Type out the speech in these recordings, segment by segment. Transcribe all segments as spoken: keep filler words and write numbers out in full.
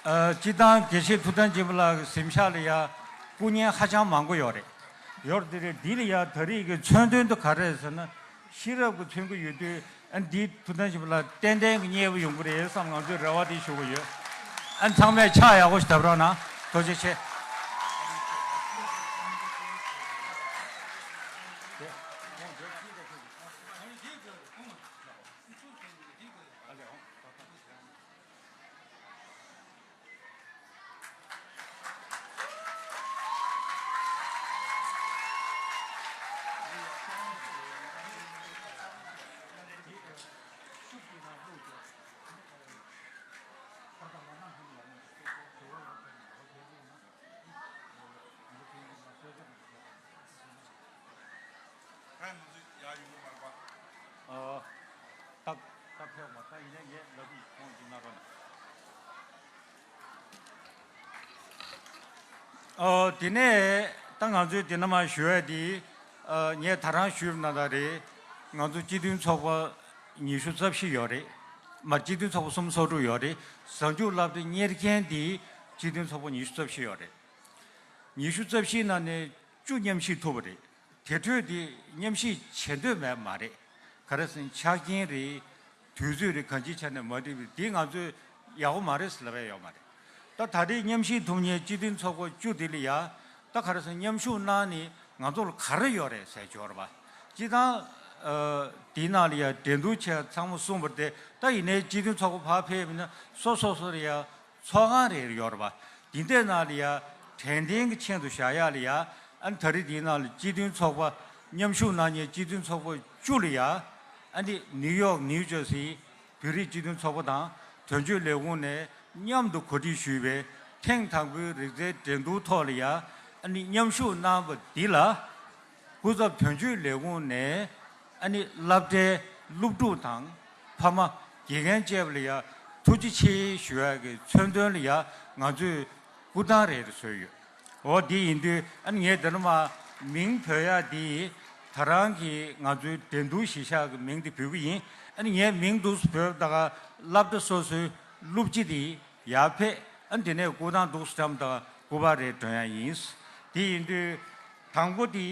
ཨ། སྤྱིར་བཏང་དགེ་བཤེས་ཐུབ་བསྟན་སྦྱིན་པ་ལགས་ཀྱི་གཟིམ་ཤག་ལ་ཡ་སྐུ་བརྙན་ཧ་ཅང་མང་པོ་ཡོད་རེད། ཡོད་རེད་དེ་རེད། འདི་ལ་ཡ་ད་རེས་ཀྱི་མཚོན་དོན་དུ་ག་རེ་རེད་ཟེར་ན། ཤེས་རབ་ཀྱི་མཚོན་གྱི་ཡོད་དུས། ཨ། འདི་ཐུབ་བསྟན་སྦྱིན་པ་ལགས་ཏན་ཏན་གྱི་མཉེས་པོ་ཡོང་གི་རེད་བསམ། ང་ཚོས་རེ་བ་དེ་ཞུ་གི་ཡོད། ཨ། ཚང་མས་ཕྱག་ཡག་པོ་ཞིག་བརྡབ་རོགས་གནང་། ཐུགས་རྗེ་ཆེ། ཨ། ད་ད་ཕེབས་པ་ད་ཡིན་ན་ངས་ལབ་ཀྱི་ཡིན། ཁོང་ཅིག་ན་རོ་ན། ཨོ། དེ་ནས་ད་ང་ཚོས་དེ་ནས་མར་ཞུ་ཡ་དེ། ཨ། ངས་ད་རང་ཞུས་པ་ནང་ལྟར་རེད། ང་ཚོ་སྤྱི་མཐུན་ཚོགས་པ་ཉི་ཤུ་རྩ་བཞི་ཡོད་རེད། མ། སྤྱི་མཐུན་ཚོགས་པ་སུམ་ཅུ་སོ་དྲུག་ཡོད་རེད། གཟའ་མཇུག་སློབ་གྲྭ་གཉེར་མཁན་དེ་སྤྱི་མཐུན་ཚོགས་པ་ཉི་ཤུ་རྩ་བཞི་ཡོད་རེད། ཉི་ཤུ་རྩ་བཞིའི་ནང་ནས་བཅུ་མཉམ་ཞུགས་ཐུབ་པ་རེད། དེ་འཕྲོས་དེ་མཉམ་ཞུགས་བྱེད་འདོད་མེད་མ་རེད། ག་རེ་ཟེར་ན་ཆ་རྐྱེན་རེད། དུས་ཚོད་རེད། གང་ཅིའི་ཆ་ནས་མ་འགྲིག་པས་དེ་ང་ཚོས་ཡག་པོ་མ་རེད་ཟེར་ལབ་ཡ་ཡོད་མ་རེད། ད་ད་རེས་མཉམ་ཞུགས་ཐུབ་མཁན་སྤྱི་མཐུན་ཚོགས་པ་བཅུ་དེ་ལ་ཡ། ད་ག་རེ་ཟེར་ན་མཉམ་ཞུགས་གནང་ནས་ང་ཚོ་ལ་ག་རེ་ཡོད་རེད་ཟེར་ཡོད་རེད་པ། སྤྱིར་བཏང་། ཨ། དེའི་ནང་ལ་ཡ་འགྲན་བསྡུར་བྱས་ཚང་མ་གསུངས་པ་རེད་དེ། ད་ཡིན་ནའི་སྤྱི་མཐུན་ཚོགས་པ་ཕར་ཕེབས་ཡིན་ན་སོ་སོ་སོ་ལ་ཡ་ཚོགས་ཁང་རེ་ཡོད་རེད་པ། འདི་འདྲའི་ནང་ལ་ཡ་དྲན་རྟེན་གྱི་ཆེད་དུ་བཞག་ཡ་ལ་ཡ། ཨ་ནི་ད་རེས་འདིའི་ནང་ལ་སྤྱི་མཐུན་ཚོགས་པ་མཉམ་ཞུགས་གནང་མཁན་སྤྱི་མཐུན་ཚོགས་པ་བཅུ་ལ་ཡ། ཨ་ནི་ནིའུ་ཡོག་ནིའུ་ཇར་སི་བོད་རིགས་སྤྱི་མཐུན་ཚོགས་པ་དང་དོན་གཅོད་ལས་ཁུངས་ནས་མཉམ་དུ་གོ་སྒྲིག་ཞུས་པའི་ཐེངས་དང་པོའི་རིག་རྩལ་འགྲན་བསྡུར་ཐོག་ལ་ཡ། ཨ་ནི་མཉམ་ཞུགས་གནང་བ་འདི་ལ། སྐུ་ཚབ་དོན་གཅོད་ལས་ཁུངས་ནས་ཨ་ནི་སློབ་གྲྭའི་སློབ་ཕྲུག་དང་ཕ་མ། དགེ་རྒན་བཅས་པ་ལ་ཡ་ཐུགས་རྗེ་ཆེ་ཞུ་ཡ་གི་མཚོན་དོན་ལ་ཡ་ང་ཚོས་སྐུ་ཐང་རེ་རེ་བཟོས་ཡོད། འོ། འདི་ཡིན་དུས་ཨ་ནི་ངས་འདི་ནས་མར་མིང་འབོད་ཡ་འདི་ད་རང་གི་ང་ཚོའི་འགྲན་བསྡུར་གཞི་བཞག་གི་མིང་འདི་འབོད་ཀྱི་ཡིན། ཨ་ནི་ངས་མིང་འདུག་སེ་འབོད་པ་ད་ག་སློབ་གྲྭ་སོ་སོའི་སློབ་སྤྱི་འདི་ཡར་ཕེབས། ཨ་ནི་དེ་ནས་སྐུ་ཐང་འདུག་སེ་བཀྲམ་ད་ག་སྐུ་པར་རེ་སྒྲོན་ཡ་ཡིན། དེ་ཡིན་དུས་དང་པོ་དེ།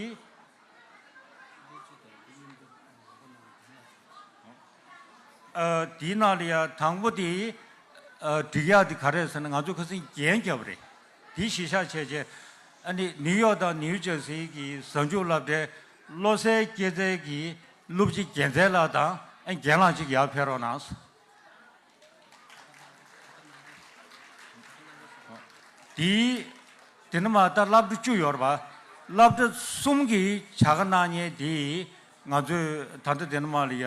ཨ། དེའི་ནང་ལ་ཡ་དང་པོ་དེ། ཨ། སྒྲིག་ཡག་དེ་ག་རེ་ཟེར་ན་ང་ཚོ་ཁ་སང་འགན་བརྒྱབ་པ་རེད། དེ་གཞི་བཞག་བྱས་བྱས། ཨ་ནི་ནིའུ་ཡོག་དང་ནིའུ་ཇར་སི་གི་གཟའ་མཇུག་སློབ་གྲྭའི་བློ་གསལ་སྐྱེད་ཚལ་གྱི་སློབ་སྤྱི་རྒྱལ་མཚན་ལགས་དང་། ཨ། རྒན་ལགས་གཅིག་ཡར་ཕེབས་རོགས་གནང་། དེའི་དེ་ནས་མར་ད་སློབ་གྲྭ་བཅུ་ཡོད་རེད་པ། སློབ་གྲྭ་གསུམ་གྱི་བྱ་དགའ་གནང་མཁན་དེ་ང་ཚོས་ད་ལྟ་དེ་ནས་མར་ལ་ཡ་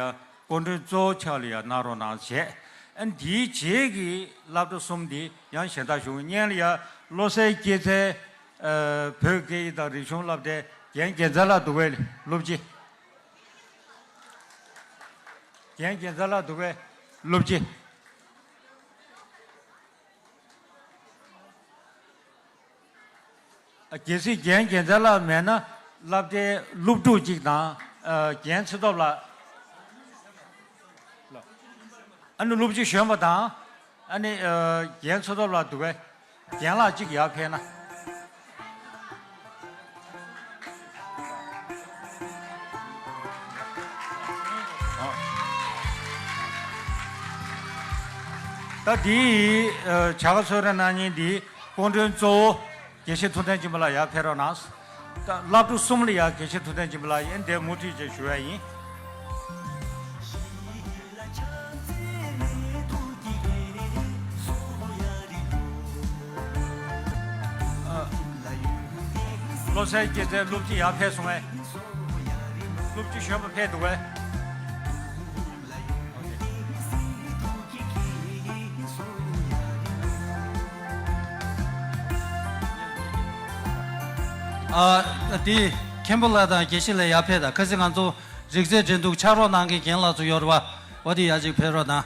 སྐུ་མགྲོན་གཙོ་བོ་ཆགས་ལ་ཡ་གནང་རོགས་གནང་བྱས། ཨ། དེའི་རྗེས་ཀྱི་སློབ་གྲྭ་གསུམ་དེ་ཡང་གཞན་དག་ཞུ། སྔོན་ལ་ཡ་བློ་གསལ་སྐྱེད་ཚལ། ཨ། བོད་སྐད་ཡིག་དང་རིག་གཞུང་སློབ་གྲྭའི་རྒན་རྒྱལ་མཚན་ལགས་འདུག་པས། སློབ་སྤྱི། རྒན་རྒྱལ་མཚན་ལགས་འདུག་པས། སློབ་སྤྱི། ཨ། གལ་སྲིད་རྒན་རྒྱལ་མཚན་ལགས་མེད་ན་སློབ་གྲྭའི་སློབ་ཕྲུག་ཅིག་དང་། ཨ། རྒན་ཚེ་སྟོབས་ལགས། ཨ་ནི་སློབ་སྤྱི་གཞོན་པ་དང་། ཨ་ནི། ཨ། རྒན་ཚེ་སྟོབས་ལགས་འདུག་པས། རྒན་ལགས་གཅིག་ཡར་ཕེབས་ན། ད་འདིའི། ཨ། བྱ་དགའ་གསོལ་རས་གནང་མཁན་འདིའི་སྐུ་མགྲོན་གཙོ་བོ་དགེ་བཤེས་ཐུབ་བསྟན་སྦྱིན་པ་ལགས་ཡར་ཕེབས་རོགས་གནང་། ད་སློབ་ཕྲུག་གསུམ་ལ་ཡ་དགེ་བཤེས་ཐུབ་བསྟན་སྦྱིན་པ་ལགས་ཡིན། དེ་མུ་མཐུད་བྱས་ཞུ་ཡ་ཡིན། ཨ། བློ་གསལ་སྐྱེད་ཚལ་སློབ་སྤྱི་ཡར་ཕེབས་སོང་ངས། སློབ་སྤྱི་གཞོན་པ་ཕེབས་འདུག་གས། ཨ། དེ་མཁན་པོ་ལགས་དང་དགེ་བཤེས་ལགས་ཡར་ཕེབས་དང་། ཁ་སང་ང་ཚོ་རིག་རྩལ་འགྲན་བསྡུར་ཕྱག་རོགས་གནང་མཁན་རྒན་ལགས་ཚོ་ཡོད་རེད་པ། འོ་དེ་ཡར་ཅིག་ཕེབས་རོགས་གནང་།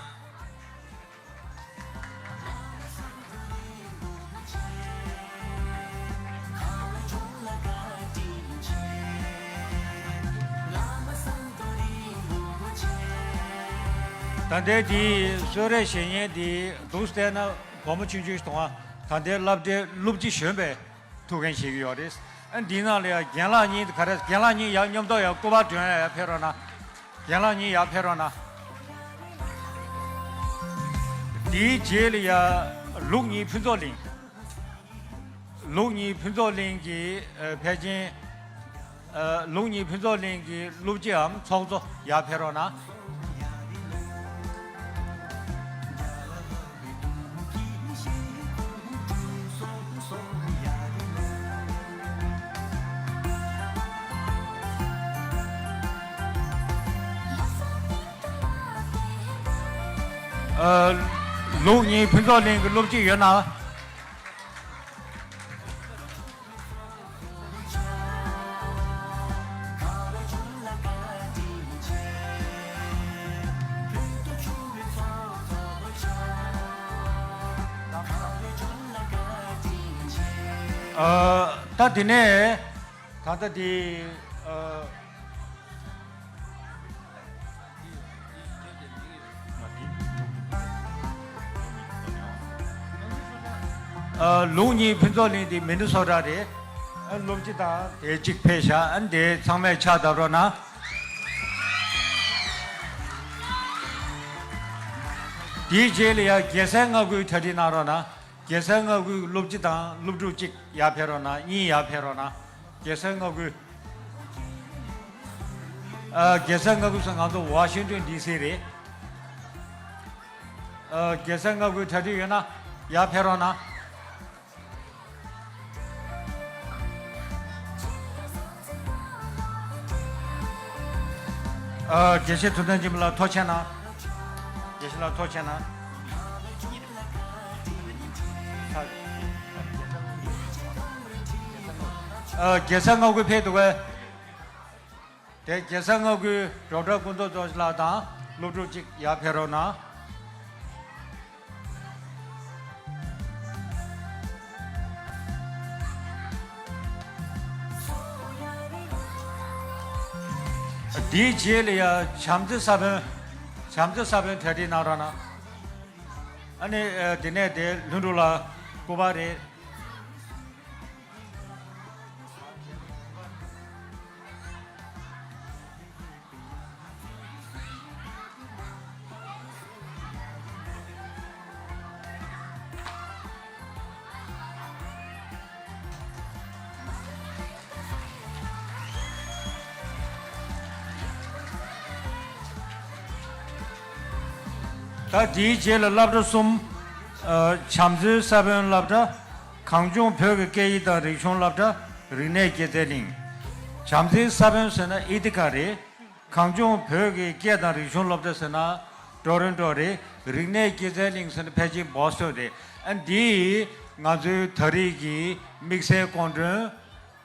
ད་ལྟའི་དེའི་གསོལ་རས་བཞེས་མཁན་དེ་འདུག་སེ་བལྟས་ན། སྒོར་མོ་ཆུང་ཆུང་ཞིག་གཏོང་བ། ད་ལྟའི་སློབ་གྲྭའི་སློབ་སྤྱི་གཞོན་པའི་ཐུགས་འགན་བཞེས་ཀྱི་ཡོད་རེད། ཨ་འདིའི་ནང་ལ་ཡང་རྒན་ལགས་གཉིས་ག་རེ། རྒན་ལགས་གཉིས་ཡར་མཉམ་དུ་ཡར་སྐུ་པར་སྒྲོན་ཡར་ཕེབས་རོགས་གནང་། རྒན་ལགས་གཉིས་ཡར་ཕེབས་རོགས་གནང་། དེའི་རྗེས་ལ་ཡང་ལུགས་གཉིས་ཕུན་ཚོགས་གླིང་། ལུགས་གཉིས་ཕུན་ཚོགས་གླིང་གི་ཨ་ཕལ་ཆེར། ཨ་ལུགས་གཉིས་ཕུན་ཚོགས་གླིང་གི་སློབ་སྤྱིའམ་ཚོགས་གཙོ་ཡར་ཕེབས་རོགས་གནང་། ཨ་ལུགས་གཉིས་ཕུན་ཚོགས་གླིང་གི་སློབ་སྤྱི་ཡོད་ན། ཨ་ད་དེ་ནས་ད་ལྟ་དེ་ཨ། ཨ་ལུགས་གཉིས་ཕུན་ཚོགས་གླིང་དེ་མི་ནི་སོ་ཊ་རེད། ཨ་སློབ་སྤྱི་དང་དེ་གཅིག་ཕེབས་ཤག་ཨ་དེ་ཚང་མས་ཕྱག་བརྡབ་རོགས་གནང་། དེའི་རྗེས་ལ་ཡང་རྒྱལ་སའི་མངའ་ཁུལ་གྲ་སྒྲིག་གནང་རོགས་གནང་། རྒྱལ་སའི་མངའ་ཁུལ་སློབ་སྤྱི་དང་སློབ་ཕྲུག་གཅིག་ཡར་ཕེབས་རོགས་གནང་། གཉིས་ཡར་ཕེབས་རོགས་གནང་། རྒྱལ་སའི་མངའ་ཁུལ། ཨ་རྒྱལ་སའི་མངའ་ཁུལ་སོགས་ང་ཚོ་ཝ་ཤིང་ཏོན་ཌི་སི་རེད། ཨ་རྒྱལ་སའི་མངའ་ཁུལ་གྲ་སྒྲིག་ཡོད་ན་ཡར་ཕེབས་རོགས་གནང་། ཨ་དགེ་བཤེས་ཐུབ་བསྟན་སྦྱིན་པ་ལགས་ཐུགས་རྗེ་གནང་། དགེ་བཤེས་ལགས་ཐུགས་རྗེ་གནང་། ཨ་རྒྱལ་སའི་མངའ་ཁུལ་ཕེབས་འདུག་གས། དེ་རྒྱལ་སའི་མངའ་ཁུལ་སྒྲོག་གྲགས་ཀུན་རྫོགས་ལགས་དང་སློབ་ཕྲུག་གཅིག་ཡར་ཕེབས་རོགས་གནང་། དེའི་རྗེས་ལ་ཡ་བྱམས་བརྩེ་ས་བོན། བྱམས་བརྩེ་ས་བོན་གྲ་སྒྲིག་གནང་རོགས་གནང་། ཨ་ནི་ཨ་དེ་ནས་དེ་ལྷུན་གྲུབ་ལགས་སྐུ་པར་རེད། ད་དེའི་རྗེས་ལ་སློབ་གྲྭ་གསུམ། ཨ་བྱམས་བརྩེའི་ས་བོན་སློབ་གྲྭ། གངས་ལྗོངས་བོད་ཀྱི་སྐད་ཡིག་དང་རིག་གཞུང་སློབ་གྲྭ། རིག་གནས་སྐྱེད་ཚལ་གླིང་། བྱམས་བརྩེའི་ས་བོན་ཟེར་ན་ཨི་ཐི་ཀ་རེད། གངས་ལྗོངས་བོད་ཀྱི་སྐད་དང་རིག་གཞུང་སློབ་གྲྭ་ཟེར་ན་ཊོ་རོན་ཊོ་རེད། རིག་གནས་སྐྱེད་ཚལ་གླིང་ཟེར་ན་ཕལ་ཆེར་བྷོ་སི་ཊོན་རེད། ཨ་འདི་ང་ཚོའི་ད་རེས་ཀྱི་དམིགས་བསལ་སྐུ་མགྲོན།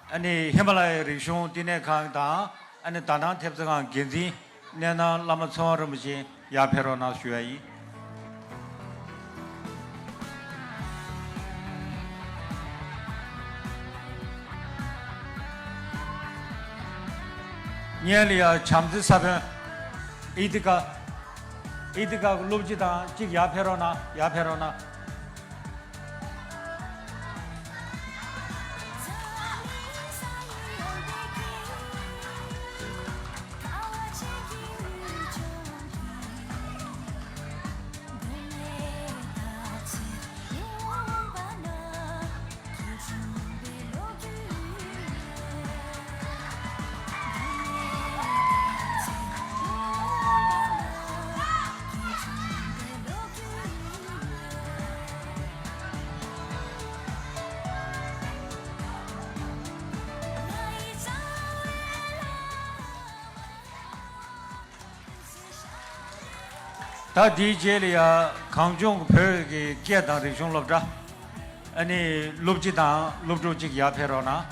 ཨ་ནི་ཧི་མ་ལ་ཡའི་རིག་གཞུང་བསྟི་གནས་ཁང་དང་། ཨ་ནི་དག་སྣང་ཐེབས་རྩ་ཁང་འགན་འཛིན་གནས་ནང་བླ་མ་ཚེ་དབང་རིན་པོ་ཆེ་ཡར་ཕེབས་རོགས་གནང་ཞུ་ཡ་ཡིན། སྔོན་ལ་ཡ་བྱམས་བརྩེ་ས་བོན། ཨི་ཐི་ཀ་ཨི་ཐི་ཀ་གི་སློབ་སྤྱི་དང་གཅིག་ཡར་ཕེབས་རོགས་གནང་། ཡར་ཕེབས་རོགས་གནང་། ད་འདིའི་རྗེས་ལ་ཡ་གངས་ལྗོངས་བོད་ཀྱི་སྐད་དང་རིག་གཞུང་སློབ་གྲྭ། ཨ་ནི་སློབ་སྤྱི་དང་སློབ་ཕྲུག་ཅིག་ཡར་ཕེབས་རོགས་གནང་།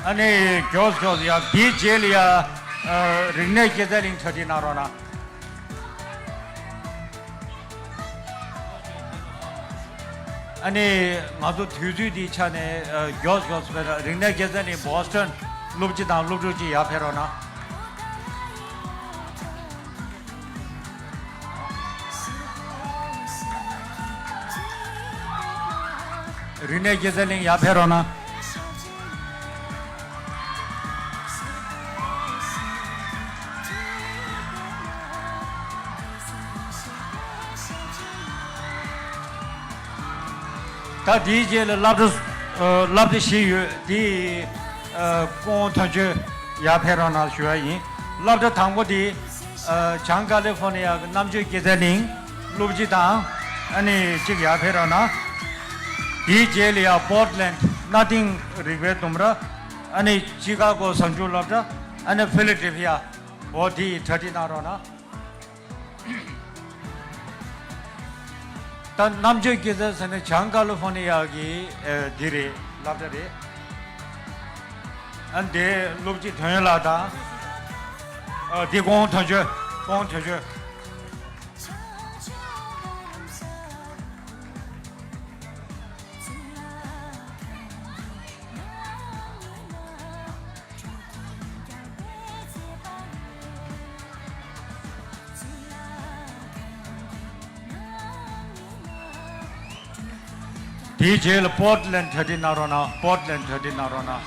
ཨ་ནི་མགྱོགས་མགྱོགས་ཡ་འདིའི་རྗེས་ལ་ཡ་ཨ་རིག་གནས་སྐྱེད་ཚལ་གླིང་གྲ་སྒྲིག་གནང་རོགས་གནང་། ཨ་ནི་ང་ཚོ་དུས་ཚོད་འདིའི་ཆ་ནས་ཨ་མགྱོགས་མགྱོགས་སུ་ཕེབས་ར། རིག་གནས་དགེ་རྩ་གླིང་བྷོ་སི་ཊོན་སློབ་སྤྱི་དང་སློབ་ཕྲུག་ཅིག་ཡར་ཕེབས་རོགས་གནང་། རིག་གནས་དགེ་རྩ་གླིང་ཡར་ཕེབས་རོགས་གནང་། ད་དེའི་རྗེས་ལ་སློབ་གྲྭ་ཨ་སློབ་གྲྭ་བཞི་ཡོད། དེ་ཨ་སྐུ་ངོ་དོན་གཅོད་ཡར་ཕེབས་རོགས་གནང་ཞུ་བ་ཡིན། སློབ་གྲྭ་དང་པོ་དེ་ཨ་བྱང་ཀ་ལི་ཧྥོ་ནི་ཡ་གི་རྣམ་དཔྱོད་དགེ་རྩ་གླིང་སློབ་སྤྱི་དང་ཨ་ནི་གཅིག་ཡར་ཕེབས་རོགས་གནང་། དེའི་རྗེས་ལ་ཡ་པོར་ཊི་ལེན་ཌི་གནའ་དེང་རིག་པའི་ལྡུམ་ར། ཨ་ནི་ཅི་ཀ་གོ་གཟའ་མཇུག་སློབ་གྲྭ། ཨ་ནི་ཕི་ལ་ཌེལ་ཕི་ཡ། འོ་དེ་ཡི་གྲ་སྒྲིག་གནང་རོགས་གནང་། ད་རྣམ་དཔྱོད་དགེ་རྩ་ཟེར་ནས་བྱང་ཀ་ལི་ཧྥོ་ནི་ཡ་གི་ཨ་འདི་རེད། སློབ་གྲྭ་རེད། ཨ་འདི་སློབ་སྤྱི་དོན་ཡོད་ལགས་དང་། ཨ་འདི་སྐུ་ངོ་དོན་གཅོད། སྐུ་ངོ་དོན་གཅོད། དེའི་རྗེས་ལ་པོར་ཊི་ལེན་ཌི་གྲ་སྒྲིག་གནང་རོགས་གནང་། པོར་ཊི་ལེན་ཌི་གྲ་སྒྲིག་གནང་རོགས་གནང་།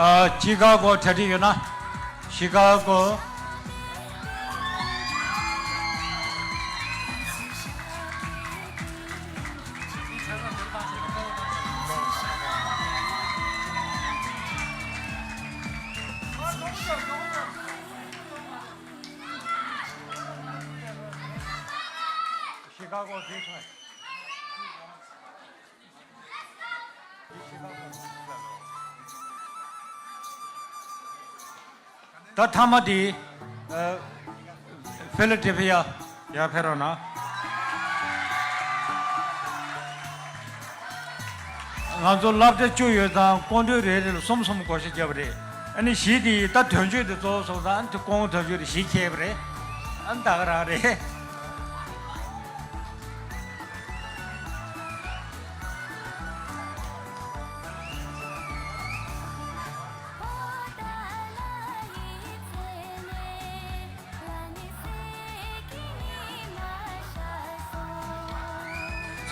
ཨ་ཅི་ཀ་གོ་གྲ་སྒྲིག་ཡོད་ན། ཅི་ཀ་གོ། ཅི་ཀ་གོ་ཟེར་སོང་། ད་མཐའ་མ་དེ་ཨ་ཕི་ལ་ཌེལ་ཕི་ཡ་ཡར་ཕེབས་རོགས་གནང་། ང་ཚོ་སློབ་གྲྭ་བཅུ་ཡོད་ཙང་སྐུ་མགྲོན་རེ་རེ་ལ་གསུམ་གསུམ་བགོ་བཤའ་བརྒྱབ་པ་རེད། ཨ་ནི་བཞི་དེ་ད་དོན་གཅོད་དེ་གཙོ་བོ་སོང་ཙང་ཨ་ནི་དེ་སྐུ་ངོ་དོན་གཅོད་དེ་བཞི་ཁྱེར་པ་རེད། ཨ་ནི་ད་ག་རང་རེད།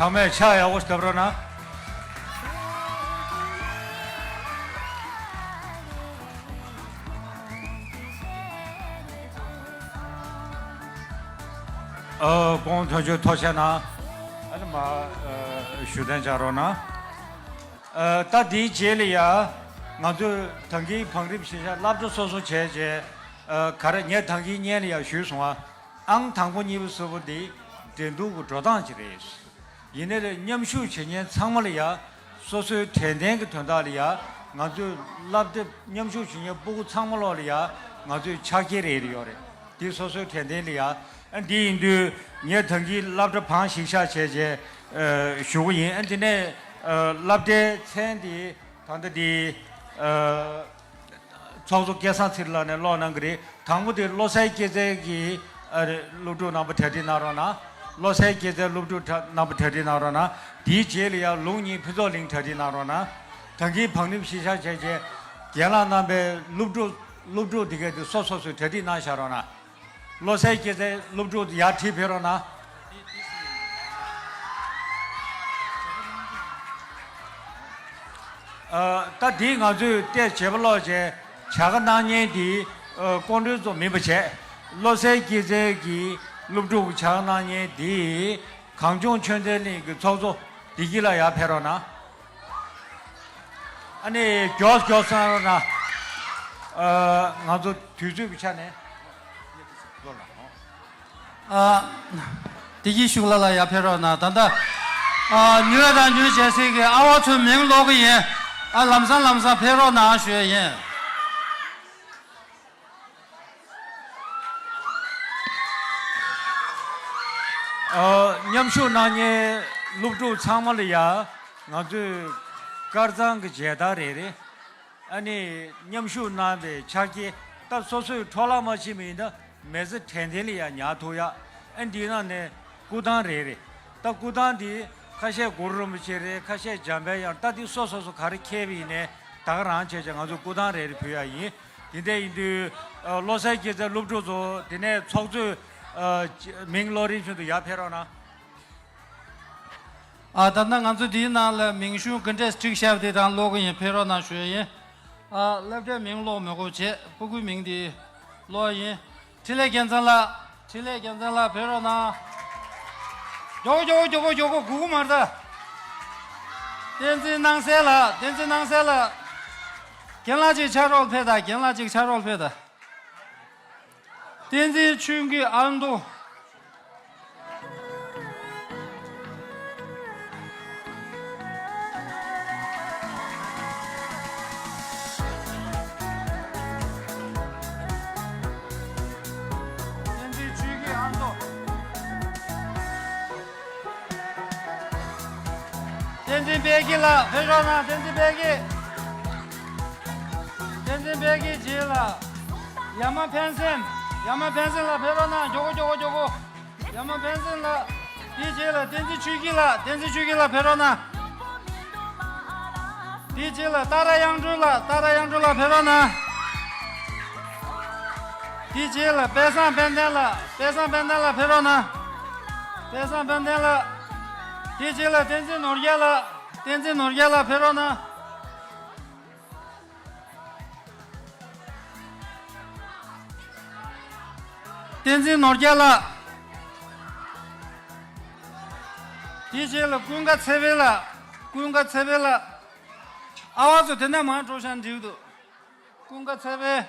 ཚང་མས་ཕྱག་ཡག་པོ་བརྡབ་རོགས་གནང་། ཨ་སྐུ་ངོ་དོན་གཅོད་ཐུགས་རྗེ་གནང་། ཨ་ནི་མ་ཨ་ཞུ་དན་བྱ་རོགས་གནང་། ཨ་ད་འདིའི་རྗེས་ལ་ཡ་ང་ཚོས་ད་གིན་བང་རིམ་བཞི་ཆ་སློབ་གྲྭ་སོ་སོ་བྱས་རྗེས་ཨ་ག་རེ་ངས་ད་གིན་སྔོན་ལ་ཡ་ཞུས་སོང་ཨ། ཨང་དང་པོ་གཉིས་པ་གསུམ་པོ་འདི་འགྲན་བསྡུར་གྱི་འགྲོ་སྟངས་ཅིག་རེད། ཡིན་ནའི་ལས་མཉམ་ཞུགས་བྱེད་མཁན་ཚང་མ་ལ་ཡ་སོ་སོའི་དྲན་རྟེན་གྱི་དོན་དག་ལ་ཡ་ང་ཚོས་སློབ་དེབ་མཉམ་ཞུགས་བྱེད་མཁན་སྤུ་གུ་ཚང་མ་ལོག་ལ་ཡ་ང་ཚོས་ཕྱག་འཁྱེར་རེ་རེ་ཡོད་རེད། འདི་སོ་སོའི་དྲན་རྟེན་ལ་ཡ། ཨ་འདི་ཡིན་དུས་ངས་ད་གིན་སློབ་གྲྭ་བང་བཞི་ཤག་བྱས་རྗེས་ཨ་ཞུ་གི་ཡིན། ཨ་འདི་ནས་ཨ་སློབ་གྲྭའི་མཚན་འདི་ད་ལྟ་འདི་ཨ་ཚོགས་གཙོ་སྐལ་བཟང་ཚེ་རིང་ལགས་ནས་ཀློག་གནང་གི་རེད། དང་པོ་དེ་བློ་གསལ་སྐྱེད་ཚལ་གྱི་ཨ་སློབ་ཕྲུག་རྣམ་པ་གྲ་སྒྲིག་གནང་རོགས་གནང་། བློ་གསལ་སྐྱེད་ཚལ་སློབ་ཕྲུག་གྲ་རྣམ་པ་གྲ་སྒྲིག་གནང་རོགས་གནང་། དེའི་རྗེས་ལ་ཡང་ལུང་གཉིས་ཕུན་ཚོགས་གླིང་གྲ་སྒྲིག་གནང་རོགས་གནང་། ད་གིན་བང་རིམ་བཞི་ཤག་བྱས་རྗེས་རྒན་ལགས་རྣམ་པས་སློབ་ཕྲུག་སློབ་ཕྲུག་དེ་གས་དེ་སོ་སོ་སོས་གྲ་སྒྲིག་གནང་བཞག་རོགས་གནང་། བློ་གསལ་སྐྱེད་ཚལ་སློབ་ཕྲུག་ཡར་ཁྲིད་ཕེབས་རོགས་གནང་། ཨ་ད་འདི་ང་ཚོས་བལྟས་བྱེད་པ་ཀློག་བྱས་བྱ་དགའ་གནང་མཁན་འདི་ཨ་སྐུ་མགྲོན་ཚོ་མིན་པ་བྱས། བློ་གསལ་སྐྱེད་ཚལ་གྱི་སློབ་ཕྲུག་བྱ་དགའ་གནང་མཁན་འདི་གངས་ལྗོངས་ཆོས་ལྡན་གླིང་གི་ཚོགས་གཙོ་བདེ་སྐྱིད་ལགས་ཡར་ཕེབས་རོགས་གནང་། ཨ་ནི་མགྱོགས་མགྱོགས་གསུང་རོགས་གནང་། ཨ་ང་ཚོ་དུས་ཚོད་ཀྱི་ཆ་ནས། ཨ་བདེ་སྐྱིད་ཤུགས་ལ་ལ་ཡར་ཕེབས་རོགས་གནང་། ད་ལྟ་ཨ་ཉུལ་དང་ཉུལ་བྱས་སྲིད་ཀྱི་ཨ་བ་ཚོའི་མིང་ཀློག་གི་ཡིན། ཨ་ལམ་སང་ལམ་སང་ཕེབས་རོགས་གནང་ཞུ་ཡ་ཡིན། ཨ། མཉམ་ཞུགས་གནང་མཁན་སློབ་ཕྲུག་ཚང་མ་ལ་ཡ་ང་ཚོས་དཀར་གཙང་གི་མཇལ་དར་རེ་རེ། ཨ་ནི་མཉམ་ཞུགས་གནང་བའི་ཕྱག་འཁྱེར། ད་སོ་སོའི་འཕྲོ་བརླག་མ་ཕྱིན་པ་ཡིན་ན་མི་ཚེ་དྲན་རྟེན་ལ་ཡང་ཉར་ཐུབ་ཡ། ཨ། འདིའི་ནང་ནས་སྐུ་ཐང་རེ་རེ། ད་སྐུ་ཐང་འདི་ཁ་ཤས་གུ་རུ་རིན་པོ་ཆེ་རེད། ཁ་ཤས་འཇམ་དཔལ་དབྱངས། ད་འདི་སོ་སོ་སོ་ག་རེ་འཁྱེར་བ་ཡིན་ནའི་ད་ག་རང་བྱས་བྱས་ང་ཚོ་སྐུ་ཐང་རེ་རེ་ཕུལ་ཡ་ཡིན། དེ་འདྲ་ཡིན་དུས། ཨ། བློ་གསལ་སྐྱེད་ཚལ་སློབ་ཕྲུག་ཚོ། དེ་ནས་ཚོགས་གཙོས། ཨ། མིང་ཀློག་རིམ་བཞིན་དུ་ཡར་ཕེབས་རོགས་གནང་། ཨ། ད་ལྟ་ང་ཚོ་འདིའི་ནང་ལ་མིང་གཞུང་ག་འདྲས་བྲིས་བཞག་པ་དེ་རང་ཀློག་གི་ཡིན། ཕེབས་རོགས་གནང་ཞུ་ཡ་ཡིན། ཨ། སློབ་གྲྭའི་མིང་ཀློག་མི་དགོས་བྱས། སྤུ་གུའི་མིང་དེ་ཀློག་ཡ་ཡིན། འཕྲིན་ལས་རྒྱལ་མཚན་ལགས། འཕྲིན་ལས་རྒྱལ་མཚན་ལགས་ཕེབས་རོགས་གནང་། མགྱོགས་པོ་མགྱོགས་པོ་མགྱོགས་པོ་མགྱོགས་པོ། སྒུག་གི་མ་རེད་ད། བསྟན་འཛིན་སྣང་གསལ་ལགས། བསྟན་འཛིན་སྣང་གསལ་ལགས། རྒན་ལགས་ཅིག་ཕྱག་རོགས་ཕེབས་དང་། རྒན་ལགས་ཅིག་ཕྱག་རོགས་ཕེབས་དང་། བསྟན་འཛིན་ཆོས་སྐྱིད་ཨ་མདོ། བསྟན་འཛིན་ཆོས་སྐྱིད་ཨ་མདོ། བསྟན་འཛིན་དཔལ་སྐྱིད་ལགས་ཕེབས་རོགས་གནང་། བསྟན་འཛིན་དཔལ་སྐྱིད། བསྟན་འཛིན་དཔལ་སྐྱིད་རྗེས་ལ། ཡ་མ་ཕན་སེམས། ཡ་མ་ཕན་སེམས་ལགས་ཕེབས་རོགས་གནང་། མགྱོགས་པོ་མགྱོགས་པོ་མགྱོགས་པོ། ཡ་མ་ཕན་སེམས་ལགས། དེའི་རྗེས་ལ་བསྟན་འཛིན་ཆོས་སྐྱིད་ལགས། བསྟན་འཛིན་ཆོས་སྐྱིད་ལགས་ཕེབས་རོགས་གནང་། དེའི་རྗེས་ལ་ཏཱ་ར་དབྱངས་སྒྲོན་ལགས། ཏཱ་ར་དབྱངས་སྒྲོན་ལགས་ཕེབས་རོགས་གནང་། དེའི་རྗེས་ལ་དཔལ་བཟང་དཔལ་ལྡན་ལགས། དཔལ་བཟང་དཔལ་ལྡན་ལགས་ཕེབས་རོགས་གནང་། དཔལ་བཟང་དཔལ་ལྡན་ལགས། དེའི་རྗེས་ལ་བསྟན་འཛིན་ནོར་རྒྱས་ལགས། བསྟན་འཛིན་ནོར་རྒྱས་ལགས་ཕེབས་རོགས་གནང་། བསྟན་འཛིན་ནོར་རྒྱས་ལགས། དེའི་རྗེས་ལ་ཀུན་དགའ་ཚེ་འཕེལ་ལགས། ཀུན་དགའ་ཚེ་འཕེལ་ལགས། ཨ་བ་ཚོ་དེ་འདྲ་མང་འགྲོ་ཤག་འགྲིག་འདུག་ཀུན་དགའ་ཚེ་འཕེལ།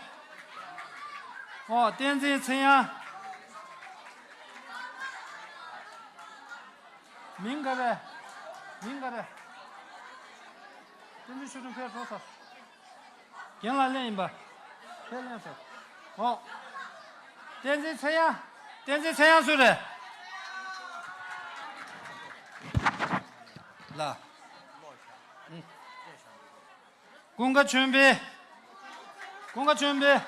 ཨོ། བསྟན་འཛིན་ཚེ་དབྱངས། མིང་ག་རེ། མིང་ག་རེ། བསྟན་འཛིན་ཆོས་སྒྲོན་ཕེབས་འགྲོ་ས། རྒན་ལགས་ལེན་ཡིན་པ། ཕེབས་ལེན་ས། ཨོ། བསྟན་འཛིན་ཚེ་དབྱངས། བསྟན་འཛིན་ཚེ་དབྱངས་སུ་རེད། ལ། ཀུན་དགའ་ཆོས་འཕེལ། ཀུན་དགའ་ཆོས་འཕེལ།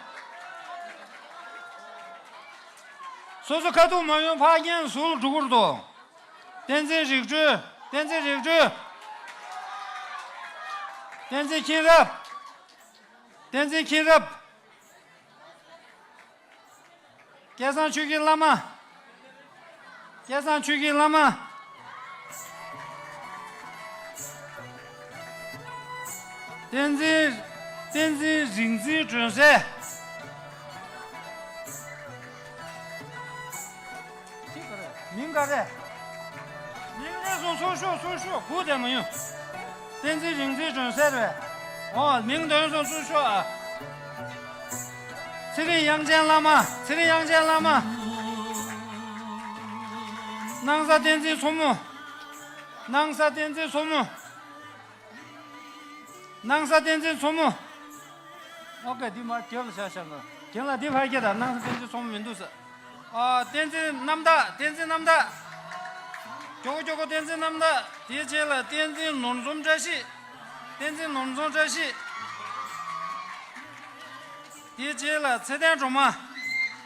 སོ་སོ་ཁ་ཐུག་མ་ཡོང་ཕར་རྒན་ཟུར་འགྲོ་གི་རེད་དོ། བསྟན་འཛིན་རིག་གྲོལ། བསྟན་འཛིན་རིག་གྲོལ། བསྟན་འཛིན་མཁྱེན་རབ། བསྟན་འཛིན་མཁྱེན་རབ། སྐལ་བཟང་ཆོས་ཀྱི་བླ་མ། སྐལ་བཟང་ཆོས་ཀྱི་བླ་མ། བསྟན་འཛིན། བསྟན་འཛིན་རིག་འཛིན་སྒྲོན་གསལ། མིང་ག་རེ། མིང་ག་རེ། མིང་ལས་སོང་། ཚུར་ཤོག་ཚུར་ཤོག་སྒུག་བསྡད་མ་ཡོང་། བསྟན་འཛིན་རིག་འཛིན་སྒྲོན་གསལ་རེད། ཨོ། མིང་འདོན་སོང་། ཚུར་ཤོག་ཨ། ཚེ་རིང་དབྱངས་ཅན་བླ་མ། ཚེ་རིང་དབྱངས་ཅན་བླ་མ། སྣང་ས་བསྟན་འཛིན་མཚོ་མོ། སྣང་ས་བསྟན་འཛིན་མཚོ་མོ། སྣང་ས་བསྟན་འཛིན་མཚོ་མོ། ཨོ་ཀེ། འདི་མར་རྒྱབ་ལ་བཞག་བཞག་ན། རྒན་ལགས་འདི་ཕར་སྐྱེལ་དང་། སྣང་ས་བསྟན་འཛིན་མཚོ་མོ་མི་འདུག་ས། ཨ། བསྟན་འཛིན་རྣམ་དག་བསྟན་འཛིན་རྣམ་དག་མགྱོགས་པོ་མགྱོགས་པོ་བསྟན་འཛིན་རྣམ་དག་དེའི་རྗེས་ལ་བསྟན་འཛིན་ནོར་འཛོམས་བཀྲ་ཤིས། བསྟན་འཛིན་ནོར་འཛོམས་བཀྲ་ཤིས། དེའི་རྗེས་ལ་ཚེ་བརྟན་སྒྲོལ་མ།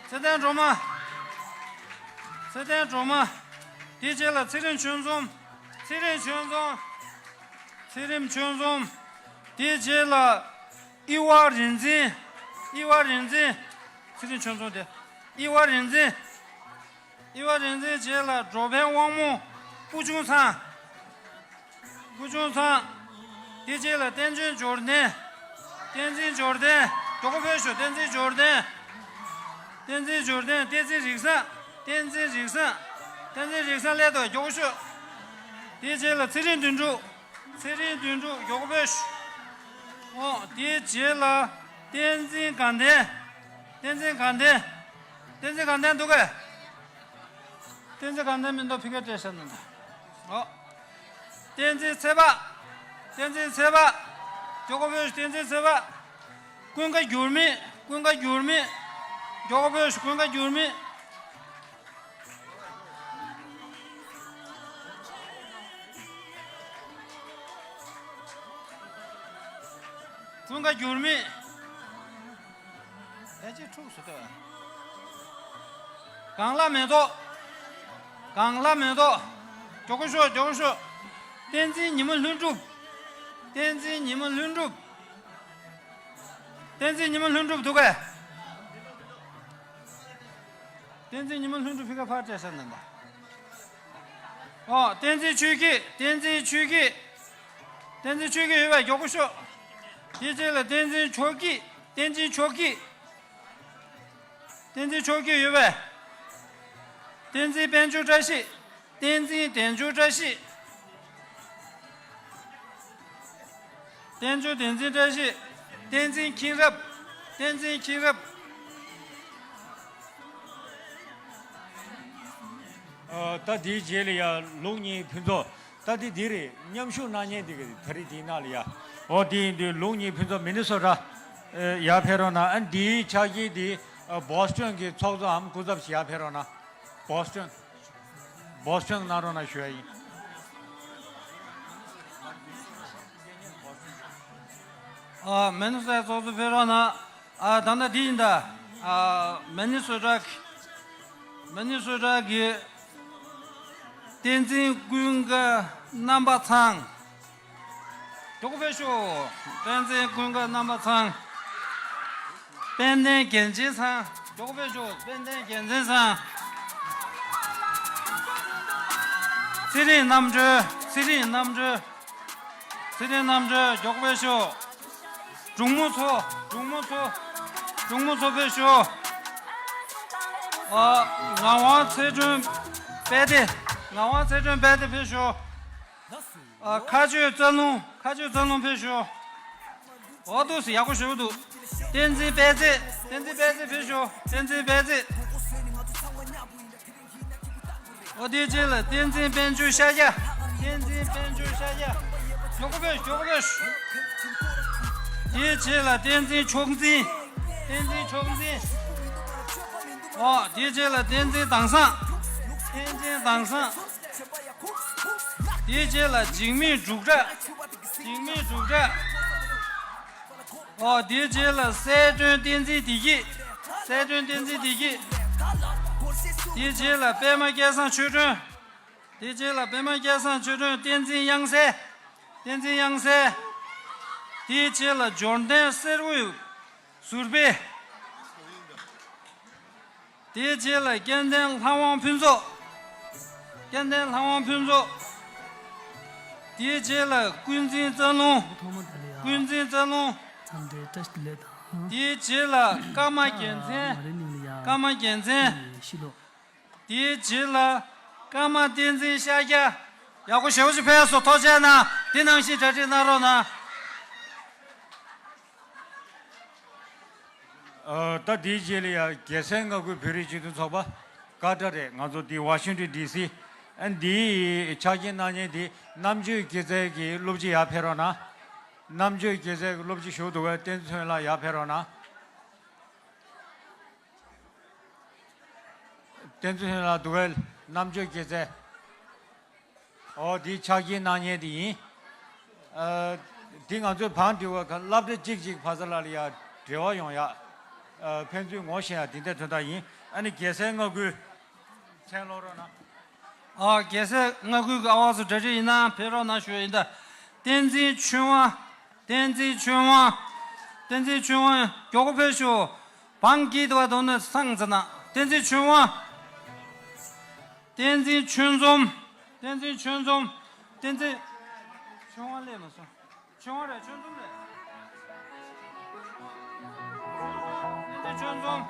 ཚེ་བརྟན་སྒྲོལ་མ། ཚེ་བརྟན་སྒྲོལ་མ། དེའི་རྗེས་ལ་ཚེ་རིང་ཆོས་འཛོམས། ཚེ་རིང་ཆོས་འཛོམས། ཚེ་རིང་ཆོས་འཛོམས། དེའི་རྗེས་ལ་ཨི་ཝ་རིག་འཛིན། ཨི་ཝ་རིག་འཛིན། ཚེ་རིང་ཆོས་འཛོམས་དེ། ཨི་ཝ་རིག་འཛིན། ཨི་ཝ་རིག་འཛིན་རྗེས་ལ་འགྲོ་ཕན་དབང་མོ། སྤུ་ཆུང་ཚང་། སྤུ་ཆུང་ཚང་། དེ་རྗེས་ལ་བསྟན་འཛིན་འབྱོར་ལྡན། བསྟན་འཛིན་འབྱོར་ལྡན། མགྱོགས་པོ་ཕེབས་ཤོག་བསྟན་འཛིན་འབྱོར་ལྡན། བསྟན་འཛིན་འབྱོར་ལྡན། བསྟན་འཛིན་རིག་བཟང་། བསྟན་འཛིན་རིག་བཟང་། བསྟན་འཛིན་རིག་བཟང་སླེབས་དང་། མགྱོགས་པོ་ཤོག་དེ་རྗེས་ལ་ཚེ་རིང་དོན་གྲུབ། ཚེ་རིང་དོན་གྲུབ། མགྱོགས་པོ་ཕེབས་ཤོག་ཨོ། དེ་རྗེས་ལ་བསྟན་འཛིན་དགའ་ལྡན། བསྟན་འཛིན་དགའ་ལྡན། བསྟན་འཛིན་དགའ་ལྡན་འདུག་གས། བསྟན་འཛིན་དགའ་ལྡན་མི་འདུག་ཕི་ཀ་སྤྲད་ཤག་ནང་དུ། ཨོ། བསྟན་འཛིན་ཚེ་དཔག་བསྟན་འཛིན་ཚེ་དཔག་མགྱོགས་པོ་ཕེབས་ཤོག་བསྟན་འཛིན་ཚེ་དཔག་ཀུན་དགའ་འགྱུར་མེད། ཀུན་དགའ་འགྱུར་མེད། མགྱོགས་པོ་ཕེབས་ཤོག་ཀུན་དགའ་འགྱུར་མེད། ཀུན་དགའ་འགྱུར་མེད། ཕལ་ཆེར་འཁྲུགས་སུ་ལྟོས། གངས་ལྷ་མེ་ཏོག་གངས་ལྷ་མེ་ཏོག་མགྱོགས་པོ་ཤོག་མགྱོགས་པོ་ཤོག་བསྟན་འཛིན་ཉི་མ་ལྷུན་གྲུབ། བསྟན་འཛིན་ཉི་མ་ལྷུན་གྲུབ། བསྟན་འཛིན་ཉི་མ་ལྷུན་གྲུབ་འདུག་གས། བསྟན་འཛིན་ཉི་མ་ལྷུན་གྲུབ་ཕི་ཀ་ཕར་སྤྲད་ས་ནང་ད། ཨོ། བསྟན་འཛིན་ཆོས་སྐྱིད། བསྟན་འཛིན་ཆོས་སྐྱིད། བསྟན་འཛིན་ཆོས་སྐྱིད་ཡོད་པས་མགྱོགས་པོ་ཤོག་དེའི་རྗེས་ལ་བསྟན་འཛིན་ཆོས་སྐྱིད། བསྟན་འཛིན་ཆོས་སྐྱིད། བསྟན་འཛིན་ཆོས་སྐྱིད་ཡོད་པས། བསྟན་འཛིན་དཔལ་འབྱོར་བཀྲ་ཤིས། བསྟན་འཛིན་དལ་འབྱོར་བཀྲ་ཤིས། བསྟན་འབྱོར་བསྟན་འཛིན་བཀྲ་ཤིས། བསྟན་འཛིན་མཁྱེན་རབ། བསྟན་འཛིན་མཁྱེན་རབ། ཨ། ད་དེའི་རྗེས་ལ་ཡ་ལུགས་གཉིས་ཕུན་ཚོགས། ད་དེ་འདི་རེད། མཉམ་ཞུགས་གནང་མཁན་དེ་ག་ད་རེས་དེའི་ནང་ལ་ཡ། འོ། དེ་ཡིན་དུས་ལུགས་གཉིས་ཕུན་ཚོགས་མི་ནི་སོ་ཊ། ཨ། ཡར་ཕེབས་རོགས་གནང་། ཨ། འདིའི་ཕྱག་འཁྱེར་དེ། ཨ། བོ་སི་ཊོན་གྱི་ཚོགས་གཙོའམ་སྐུ་ཚབ་ཞིག་ཡར་ཕེབས་རོགས་གནང་། བོ་སི་ཊོན། བོ་སི་ཊོན་གནང་རོགས་གནང་ཞུ་ཡ་ཡིན། ཨ། མི་ནི་སོ་ཊ་ཚོགས་གཙོ་ཕེབས་རོགས་གནང་། ཨ། ད་ལྟ་འདི་ཡིན་ད། ཨ། མི་ནི་སོ་ཊ། མི་ནི་སོ་ཊ་གི་བསྟན་འཛིན་ཀུན་དགའ་རྣམ་པ་ཚང་། མགྱོགས་པོ་ཕེབས་ཤོག་བསྟན་འཛིན་ཀུན་དགའ་རྣམ་པ་ཚང་། དཔལ་ལྡན་རྒྱལ་མཚན་ཚང་། མགྱོགས་པོ་ཕེབས་ཤོག་དཔལ་ལྡན་རྒྱལ་མཚན་ཚང་། ཚེ་རིང་རྣམ་གྲོལ། ཚེ་རིང་རྣམ་གྲོལ། ཚེ་རིང་རྣམ་གྲོལ། མགྱོགས་པོ་ཕེབས་ཤོག་འབྲུག་མོ་མཚོ། འབྲུག་མོ་མཚོ། འབྲུག་མོ་མཚོ་ཕེབས་ཤོག་ཨ། ངག་དབང་ཚེ་སྒྲོན་དཔལ་ལྡན། ངག་དབང་ཚེ་སྒྲོན་དཔལ་ལྡན་ཕེབས་ཤོག་ཨ། མཁའ་སྤྱོད་རྩ་རླུང་། མཁའ་སྤྱོད་རྩ་རླུང་ཕེབས་ཤོག་འོ། འདུག་སེ་ཡག་པོ་ཞེ་པོ་འདུག་བསྟན་འཛིན་དཔལ་བརྩེགས། བསྟན་འཛིན་དཔལ་བརྩེགས་ཕེབས་ཤོག་བསྟན་འཛིན་དཔལ་བརྩེགས། འོ། དེའི་རྗེས་ལ་བསྟན་འཛིན་དཔལ་འབྱོར་ཤཱཀྱ། བསྟན་འཛིན་དཔལ་འབྱོར་ཤཱཀྱ། མགྱོགས་པོ་ཕེབས། མགྱོགས་པོ་ཕེབས། དེའི་རྗེས་ལ་བསྟན་འཛིན་མཆོག་འཛིན། བསྟན་འཛིན་མཆོག་འཛིན། འོ། དེའི་རྗེས་ལ་བསྟན་འཛིན་དྭངས་བཟང་། བསྟན་འཛིན་དྭངས་བཟང་། དེའི་རྗེས་ལ་འཇིགས་མེད་འབྲུག་གྲགས། འཇིགས་མེད་འབྲུག་གྲགས། འོ། དེའི་རྗེས་ལ་གསལ་སྒྲོན་བསྟན་འཛིན་བདེ་སྐྱིད། གསལ་སྒྲོན་བསྟན་འཛིན་བདེ་སྐྱིད། དེའི་རྗེས་ལ་པད་མ་སྐལ་བཟང་ཆོས་སྒྲོན། དེའི་རྗེས་ལ་པད་མ་སྐལ་བཟང་ཆོས་སྒྲོན། བསྟན་འཛིན་དབྱངས་གསལ། བསྟན་འཛིན་དབྱངས་གསལ། དེའི་རྗེས་ལ་འབྱོར་ལྡན་གསེར་འོད་ཟུར་པའི། དེའི་རྗེས་ལ་སྐལ་ལྡན་ལྷ་དབང་ཕུན་ཚོགས། སྐལ་ལྡན་ལྷ་དབང་ཕུན་ཚོགས། དེའི་རྗེས་ལ་ཀུན་འཛིན་རྩ་རླུང་། ཀུན་འཛིན་རྩ་རླུང་། དེའི་རྗེས་ལ་ཀརྨ་རྒྱལ་མཚན། ཀརྨ་རྒྱལ་མཚན། དེའི་རྗེས་ལ་ཀརྨ་བསྟན་འཛིན་ཤཱཀྱ། ཡག་པོ་ཞེ་པོ་ཅིག་ཕེབས་སོང་། ཐུགས་རྗེ་གནང་། དེ་ནང་བཞིན་གྲ་སྒྲིག་གནང་རོགས་གནང་། ཨ། ད་དེའི་རྗེས་ལ་ཡ་རྒྱལ་སའི་མངའ་ཁུལ་བོད་རིགས་སྤྱི་མཐུན་ཚོགས་པ། ཀ་ཏར་རེད། ང་ཚོ་འདི་ཝ་ཤིང་ཏོན་ཌི་སི། ཨ། འདིའི་ཕྱག་འཁྱེར་གནང་མཁན་འདི་རྣམ་དཔྱོད་སྐྱེད་ཚལ་གྱི་སློབ་སྤྱི་ཡར་ཕེབས་རོགས་གནང་། རྣམ་དཔྱོད་སྐྱེད་ཚལ་གྱི་སློབ་སྤྱི་བཞུགས་འདུག་པས། བསྟན་འཛིན་ལགས་ཡར་ཕེབས་རོགས་གནང་། བསྟན་འཛིན་ལགས་འདུག་གས། རྣམ་དཔྱོད་སྐྱེད་ཚལ། ཨོ། འདི་ཕྱག་འཁྱེར་གནང་མཁན་དེ་ཡིན། ཨ། འདི་ང་ཚོའི་བང་སྒྲིག་པ་ཁ་སློབ་གྲྭ་གཅིག་གཅིག་ཕ་ས་ལ་ལ་ཡ་འབྲེལ་བ་ཡོང་ཡ། ཨ། ཕན་ཚུན་ངོ་ཤེས་ཡ་འདི་འདྲ་དོན་དག་ཡིན། ཨ་ནི་རྒྱལ་སའི་མངའ་ཁུལ་མཚན་ལོག་རོགས་གནང་། ཨ། རྒྱལ་སའི་མངའ་ཁུལ་གྱི་ཨ་བ་ཚོ་གྲ་སྒྲིག་ཡིན་ན་ཕེབས་རོགས་གནང་ཞུ་ཡ་ཡིན་ད། བསྟན་འཛིན་ཆོས་དབང་། བསྟན་འཛིན་ཆོས་དབང་། བསྟན་འཛིན་ཆོས་དབང་མགྱོགས་པོ་ཕེབས་ཤོག་བང་སྒྲིག་པ་དོ་ནས་སང་ཙི་ན། བསྟན་འཛིན་ཆོས་དབང་། བསྟན་འཛིན་ཆོས་འཛོམས། བསྟན་འཛིན་ཆོས་འཛོམས། བསྟན་འཛིན་ཆོས་དབང་སླེབས་མ་སོང་། ཆོས་དབང་རེད། ཆོས་འཛོམས་རེད། བསྟན་འཛིན་ཆོས་འཛོམས།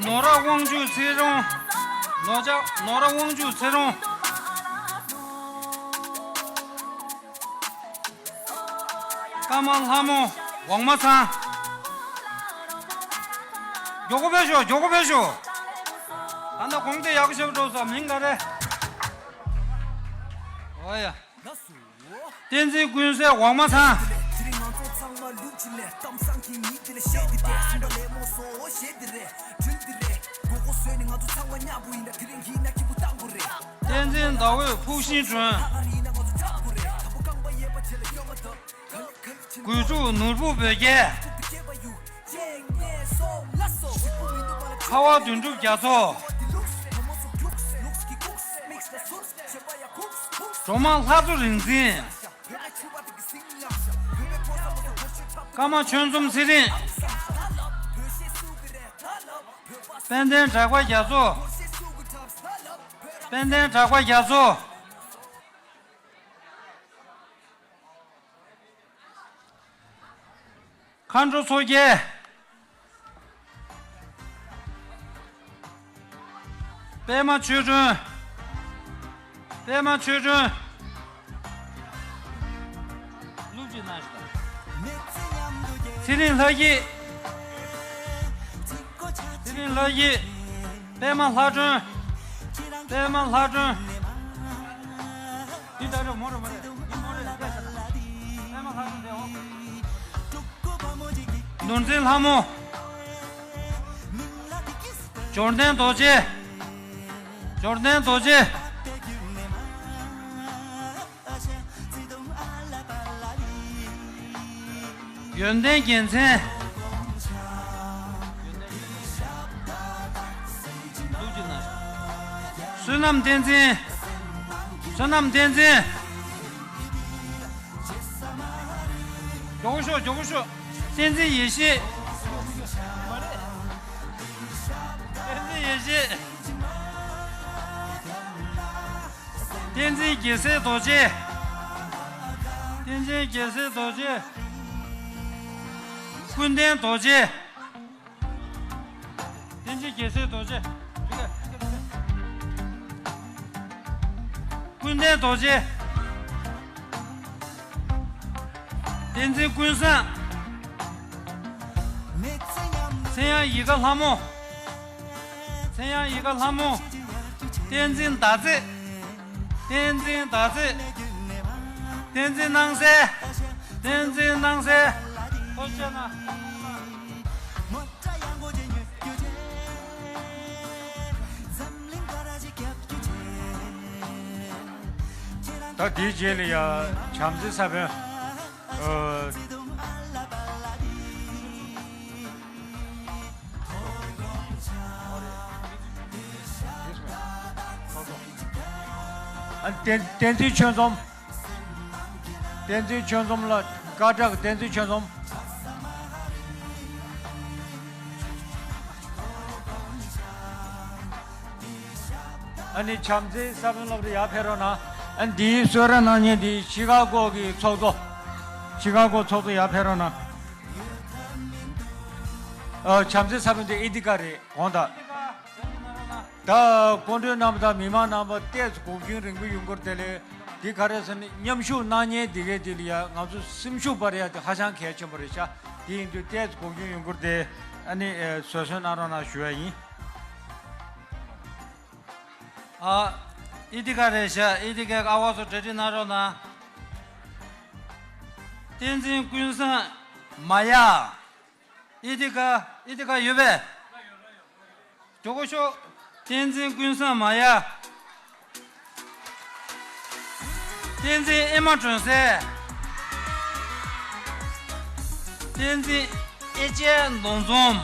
ནོར་བུ་དབང་ཕྱུག་ཚེ་རིང་། ནོར་བུ། ནོར་བུ་དབང་ཕྱུག་ཚེ་རིང་། ཀརྨ་ལྷ་མོ་འོག་མ་ཚང་། མགྱོགས་པོ་ཕེབས་ཤོག་མགྱོགས་པོ་ཕེབས་ཤོག་ད་ནི་གོང་དེ་ཡག་པོ་ཞེ་པོ་འགྲོ་ས། མིང་ག་རེ། ཨོ་ཡ། བསྟན་འཛིན་ཀུན་གསལ་འོག་མ་ཚང་། བསྟན་འཛིན་ཟླ་འོད་ཕུགས་ཤིང་སྒྲོན། དགུ་ཕྲུག་ནོར་བུ་བོད་རྒྱལ། ཁ་བ་དོན་གྲུབ་རྒྱ་མཚོ། སྒྲོལ་མ་ལྷ་མཚོ་རིག་འཛིན། ཀརྨ་ཆོས་འཛོམས་ཚེ་རིང་། དཔལ་ལྡན་གྲགས་པ་རྒྱ་མཚོ། དཔལ་ལྡན་གྲགས་པ་རྒྱ་མཚོ། མཁའ་འགྲོ་མཚོ་རྒྱལ། པད་མ་ཆོས་སྒྲོན། པད་མ་ཆོས་སྒྲོན། ཚེ་རིང་ལྷ་སྐྱིད། ཚེ་རིང་ལྷ་སྐྱིད། པད་མ་ལྷ་སྒྲོན། པད་མ་ལྷ་སྒྲོན། འདི་ལྟ་རེད་མོ་རེད་མོ་རེད། འདི་མོ་རེད། པད་མ་ལྷ་སྒྲོན་དེ་འོ། ནོར་འཛིན་ལྷ་མོ། འབྱོར་ལྡན་རྡོ་རྗེ། འབྱོར་ལྡན་རྡོ་རྗེ། ཡོན་ཏན་རྒྱལ་མཚན། བསོད་ནམས་བསྟན་འཛིན། བསོད་ནམས་བསྟན་འཛིན། མགྱོགས་པོ་ཤོག་མགྱོགས་པོ་ཤོག་བསྟན་འཛིན་ཡེ་ཤེས། བསྟན་འཛིན་ཡེ་ཤེས། བསྟན་འཛིན་རྒྱལ་སྲས་རྡོ་རྗེ། བསྟན་འཛིན་རྒྱལ་སྲས་རྡོ་རྗེ། ཀུན་ལྡན་རྡོ་རྗེ། བསྟན་འཛིན་རྒྱལ་སྲས་རྡོ་རྗེ། ཀུན་ལྡན་རྡོ་རྗེ། བསྟན་འཛིན་ཀུན་བཟང་། ཚེ་དབྱངས་ཡིད་དགའ་ལྷ་མོ། ཚེ་དབྱངས་ཡིད་དགའ་ལྷ་མོ། བསྟན་འཛིན་ཟླ་ཚེ། བསྟན་འཛིན་ཟླ་ཚེ། བསྟན་འཛིན་སྣང་གསལ། བསྟན་འཛིན་སྣང་གསལ། ཐུགས་རྗེ་གནང་། ད་དེའི་རྗེས་ལ་ཡ་བྱམས་བརྩེ་ས་བོན། ཨ། ཨ། བསྟན་བསྟན་འཛིན་ཆོས་འཛོམས། བསྟན་འཛིན་ཆོས་འཛོམས་ལ། སྐད་གྲགས་བསྟན་འཛིན་ཆོས་འཛོམས། ཨ་ནི་བྱམས་བརྩེའི་ས་བོན་སློབ་གྲྭ་ཡར་ཕེབས་རོགས་གནང་། ཨ་ནི་འདིའི་གསོལ་རས་གནང་མཁན་འདི་ཤི་ཀ་གོ་གི་ཚོགས་གཙོ། ཤི་ཀ་གོ་ཚོགས་གཙོ་ཡར་ཕེབས་རོགས་གནང་། ཨ། བྱམས་བརྩེའི་ས་བོན་དེ་ཨི་ཐི་ཀ་རེད། དགོངས་དག། ད་སྐུ་མགྲོན་རྣམ་པ་དང་མི་མང་རྣམ་པ་ཏོག་ཙམ་སྒུག་རྒྱུན་རིང་པོ་ཡོང་གི་རེད་དེ་ལས། འདི་ག་རེ་ཟེར་ན་མཉམ་ཞུགས་གནང་མཁན་འདི་གའི་འདི་ལ་ཡ་ང་ཚོ་སེམས་ཤུགས་སྤར་ཡ་དེ་ཧ་ཅང་གལ་ཆེན་པོ་རེད་ཤག་དེ་ཡིན་དུས་ཏོག་ཙམ་སྒུག་རྒྱུན་ཡོང་གི་རེད་དེ། ཨ་ནི་ཨེ། བཟོད་གསོལ་གནང་རོགས་གནང་ཞུ་ཡ་ཡིན། ཨ། ཨི་ཐི་ཀ་རེད་ཤག་ཨི་ཐི་ཀའི་ཨ་བ་ཚོ་གྲ་སྒྲིག་གནང་རོགས་གནང་། བསྟན་འཛིན་ཀུན་བཟང་མ་ཡ། ཨི་ཐི་ཀ་ཨི་ཐི་ཀ་ཡོད་པས། མགྱོགས་པོ་ཤོག་བསྟན་འཛིན་ཀུན་བཟང་མ་ཡ། བསྟན་འཛིན་ཨེ་མ་སྒྲོན་གསལ། བསྟན་འཛིན་ཨེ་ཅེ་མདོ་འཛོམས།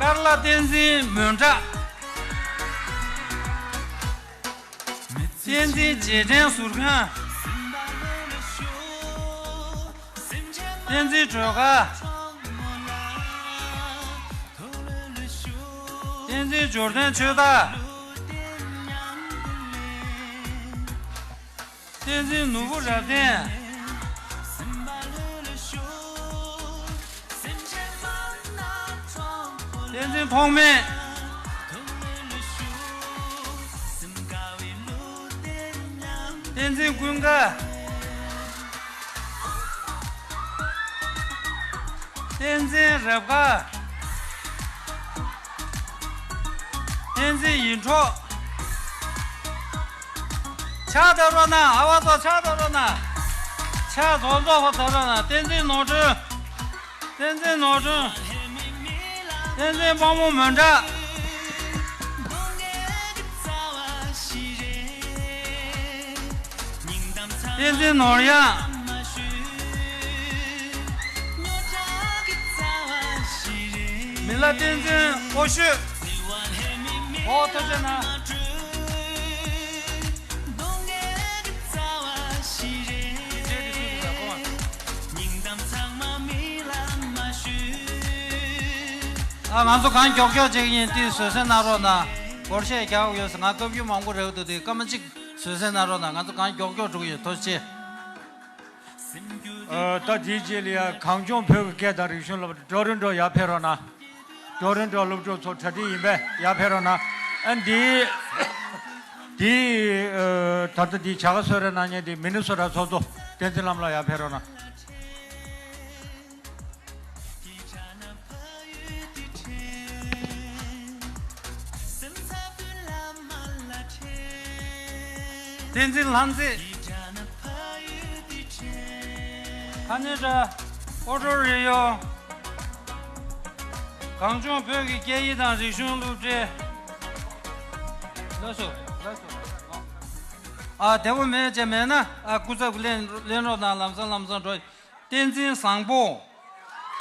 ཀར་ལ་བསྟན་འཛིན་མོན་གྲགས། བསྟན་འཛིན་རྗེས་དྲན་ཟུར་མཁན། བསྟན་འཛིན་སྒྲོལ་དཀར། བསྟན་འཛིན་འབྱོར་ལྡན་ཆོས་དར། བསྟན་འཛིན་ནོར་བུ་རབ་བརྟན། བསྟན་འཛིན་ཐོགས་མེད། བསྟན་འཛིན་ཀུན་དགའ། བསྟན་འཛིན་རབ་དགའ། བསྟན་འཛིན་ཡིད་འཕྲོག་ཕྱག་བརྡབ་རོགས་གནང་། ཨ་བ་ཚོ་ཕྱག་བརྡབ་རོགས་གནང་། ཕྱག་རྡོག་རྡོག་པ་བརྡབ་རོགས་གནང་། བསྟན་འཛིན་ནོར་སྒྲོན། བསྟན་འཛིན་ནོར་སྒྲོན། བསྟན་འཛིན་དཔའ་མོ་མོན་གྲགས། བསྟན་འཛིན་ནོར་གཡང་། མི་ལ་བསྟན་འཛིན་ཨོ་ཤོད། འོ་ཐུགས་རྗེ་གནང་། ཨ། ང་ཚོ་གང་མགྱོགས་མགྱོགས་བྱེད་ཀྱི་ཡིན། ཏོག་ཙམ་བཟོད་བསྲན་གནང་རོགས་གནང་། སྒོར་གཞས་རྒྱག་དགོས་ཡོད་ས། ང་སྐབས་རྒྱུན་མང་པོ་རེད་འདུག་དེ་སྐར་མ་གཅིག་བཟོད་བསྲན་གནང་རོགས་གནང་། ང་ཚོ་གང་མགྱོགས་མགྱོགས་འགྲོ་གི་ཡོད། ཐུགས་རྗེ་ཆེ། ཨ། ད་དེའི་རྗེས་ལ་ཡ་གངས་ལྗོངས་བོད་ཀྱི་སྐད་དང་རིག་གཞུང་སློབ་གྲྭ་ཊོ་རོན་ཊོ་ཡར་ཕེབས་རོགས་གནང་། ཊོ་རོན་ཊོ་སློབ་ཕྲུག་ཚོ་གྲ་སྒྲིག་ཡིན་པས་ཡར་ཕེབས་རོགས་གནང་། ཨ། འདི་འདི་ཨ། ད་ལྟ་འདི་བྱ་དགའ་གསོལ་རས་གནང་མཁན་འདི་མི་ནི་སོ་ཊ་ཚོགས་གཙོ་བསྟན་འཛིན་ལྷ་མོ་ལགས་ཡར་ཕེབས་རོགས་གནང་། བསྟན་འཛིན་ལྷ་མཛེས། ཁ་ནེ་ཌ། ཨོ་ཊོ་རི་ཡོ། གངས་ལྗོངས་བོད་ཀྱི་སྐད་ཡིག་དང་རིག་གཞུང་སློབ་གྲྭའི། ལགས་སོ། ལགས་སོ། ཨ། བདེ་པོ་མེད་ཅེས་མེད་ན། ཨ། སྐུ་ཚབ་ཀྱིས་ལེན་ལེན་རོགས་གནང་། ལམ་སང་ལམ་སང་འགྲོ། བསྟན་འཛིན་བཟང་པོ།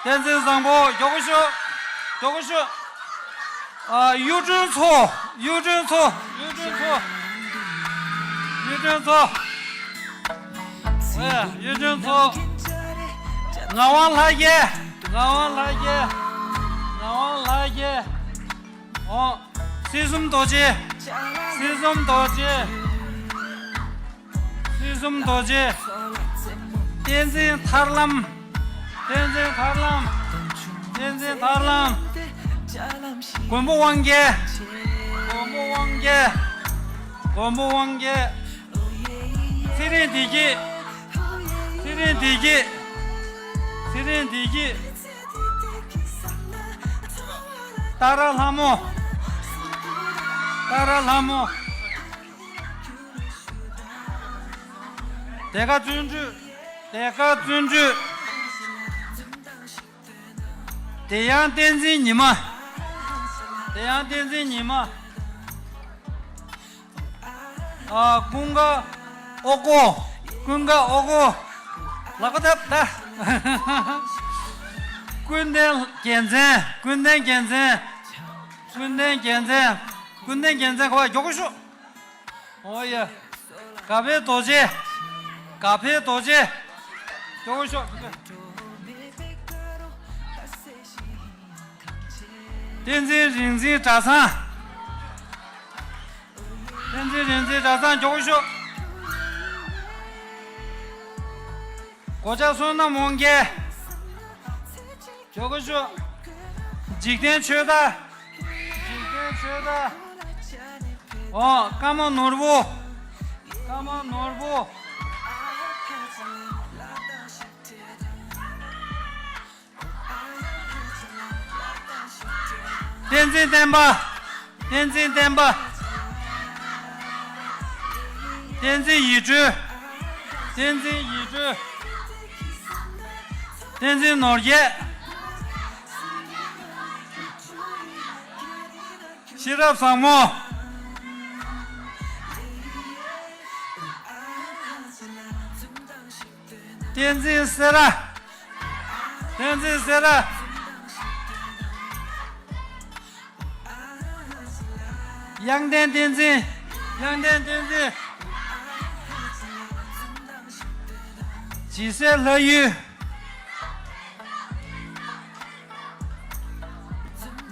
བསྟན་འཛིན་བཟང་པོ། མགྱོགས་པོ་ཤོག་མགྱོགས་པོ་ཤོག་ཨ། གཡུ་སྒྲོན་མཚོ། གཡུ་སྒྲོན་མཚོ། གཡུ་སྒྲོན་མཚོ། གཡུ་སྒྲོན་མཚོ། ཨེ། གཡུ་སྒྲོན་མཚོ། ངག་དབང་ལྷ་རྒྱལ། ངག་དབང་ལྷ་རྒྱལ། ངག་དབང་ལྷ་རྒྱལ། ཨོ། སྲིད་གསུམ་རྡོ་རྗེ། སྲིད་གསུམ་རྡོ་རྗེ། སྲིད་གསུམ་རྡོ་རྗེ། བསྟན་འཛིན་ཐར་ལམ། བསྟན་འཛིན་ཐར་ལམ། བསྟན་འཛིན་ཐར་ལམ། མགོན་པོ་དབང་རྒྱལ། མགོན་པོ་དབང་རྒྱལ། མགོན་པོ་དབང་རྒྱལ། ཚེ་རིང་བདེ་སྐྱིད། ཚེ་རིང་བདེ་སྐྱིད། ཚེ་རིང་བདེ་སྐྱིད། ཏཱ་ར་ལྷ་མོ། ཏཱ་ར་ལྷ་མོ། དེ་ཀ་བརྩོན་འགྲུས། དེ་ཀ་བརྩོན་འགྲུས། དེ་ཡང་བསྟན་འཛིན་ཉི་མ། དེ་ཡང་བསྟན་འཛིན་ཉི་མ། ཨ། ཀུན་དགའ་ཨོ་ཀོ། ཀུན་དགའ་ཨོ་ཀོ། ལག་པ་ཐབ་ད། ཀུན་ལྡན་རྒྱལ་མཚན། ཀུན་ལྡན་རྒྱལ་མཚན། ཀུན་ལྡན་རྒྱལ་མཚན། ཀུན་ལྡན་རྒྱལ་མཚན། ག་བ། མགྱོགས་པོ་ཤོག་ཨོ་ཡ། དགའ་འཕེལ་རྡོ་རྗེ། དགའ་འཕེལ་རྡོ་རྗེ། མགྱོགས་པོ་ཤོག་བསྟན་འཛིན་རིག་འཛིན་གྲྭ་ཚང་། བསྟན་འཛིན་རིག་འཛིན་གྲྭ་ཚང་། མགྱོགས་པོ་ཤོག་སྒོ་ལྕགས་བསོད་ནམས་དབང་རྒྱལ། མགྱོགས་པོ་ཤོག་འཇིག་རྟེན་ཆོས་དར། འཇིག་རྟེན་ཆོས་དར། ཨོ། ཀརྨ་ནོར་བུ། ཀརྨ་ནོར་བུ། བསྟན་འཛིན་བསྟན་པ། བསྟན་འཛིན་བསྟན་པ། བསྟན་འཛིན་ཡིད་སྒྲོན། བསྟན་འཛིན་ཡིད་སྒྲོན། བསྟན་འཛིན་ནོར་རྒྱས། ཤེས་རབ་བཟང་མོ། བསྟན་འཛིན་སེ་ར། བསྟན་འཛིན་སེ་ར། དབྱངས་ལྡན་བསྟན་འཛིན། དབྱངས་ལྡན་བསྟན་འཛིན། ཇི་སྲས་ལྷ་ཡུལ།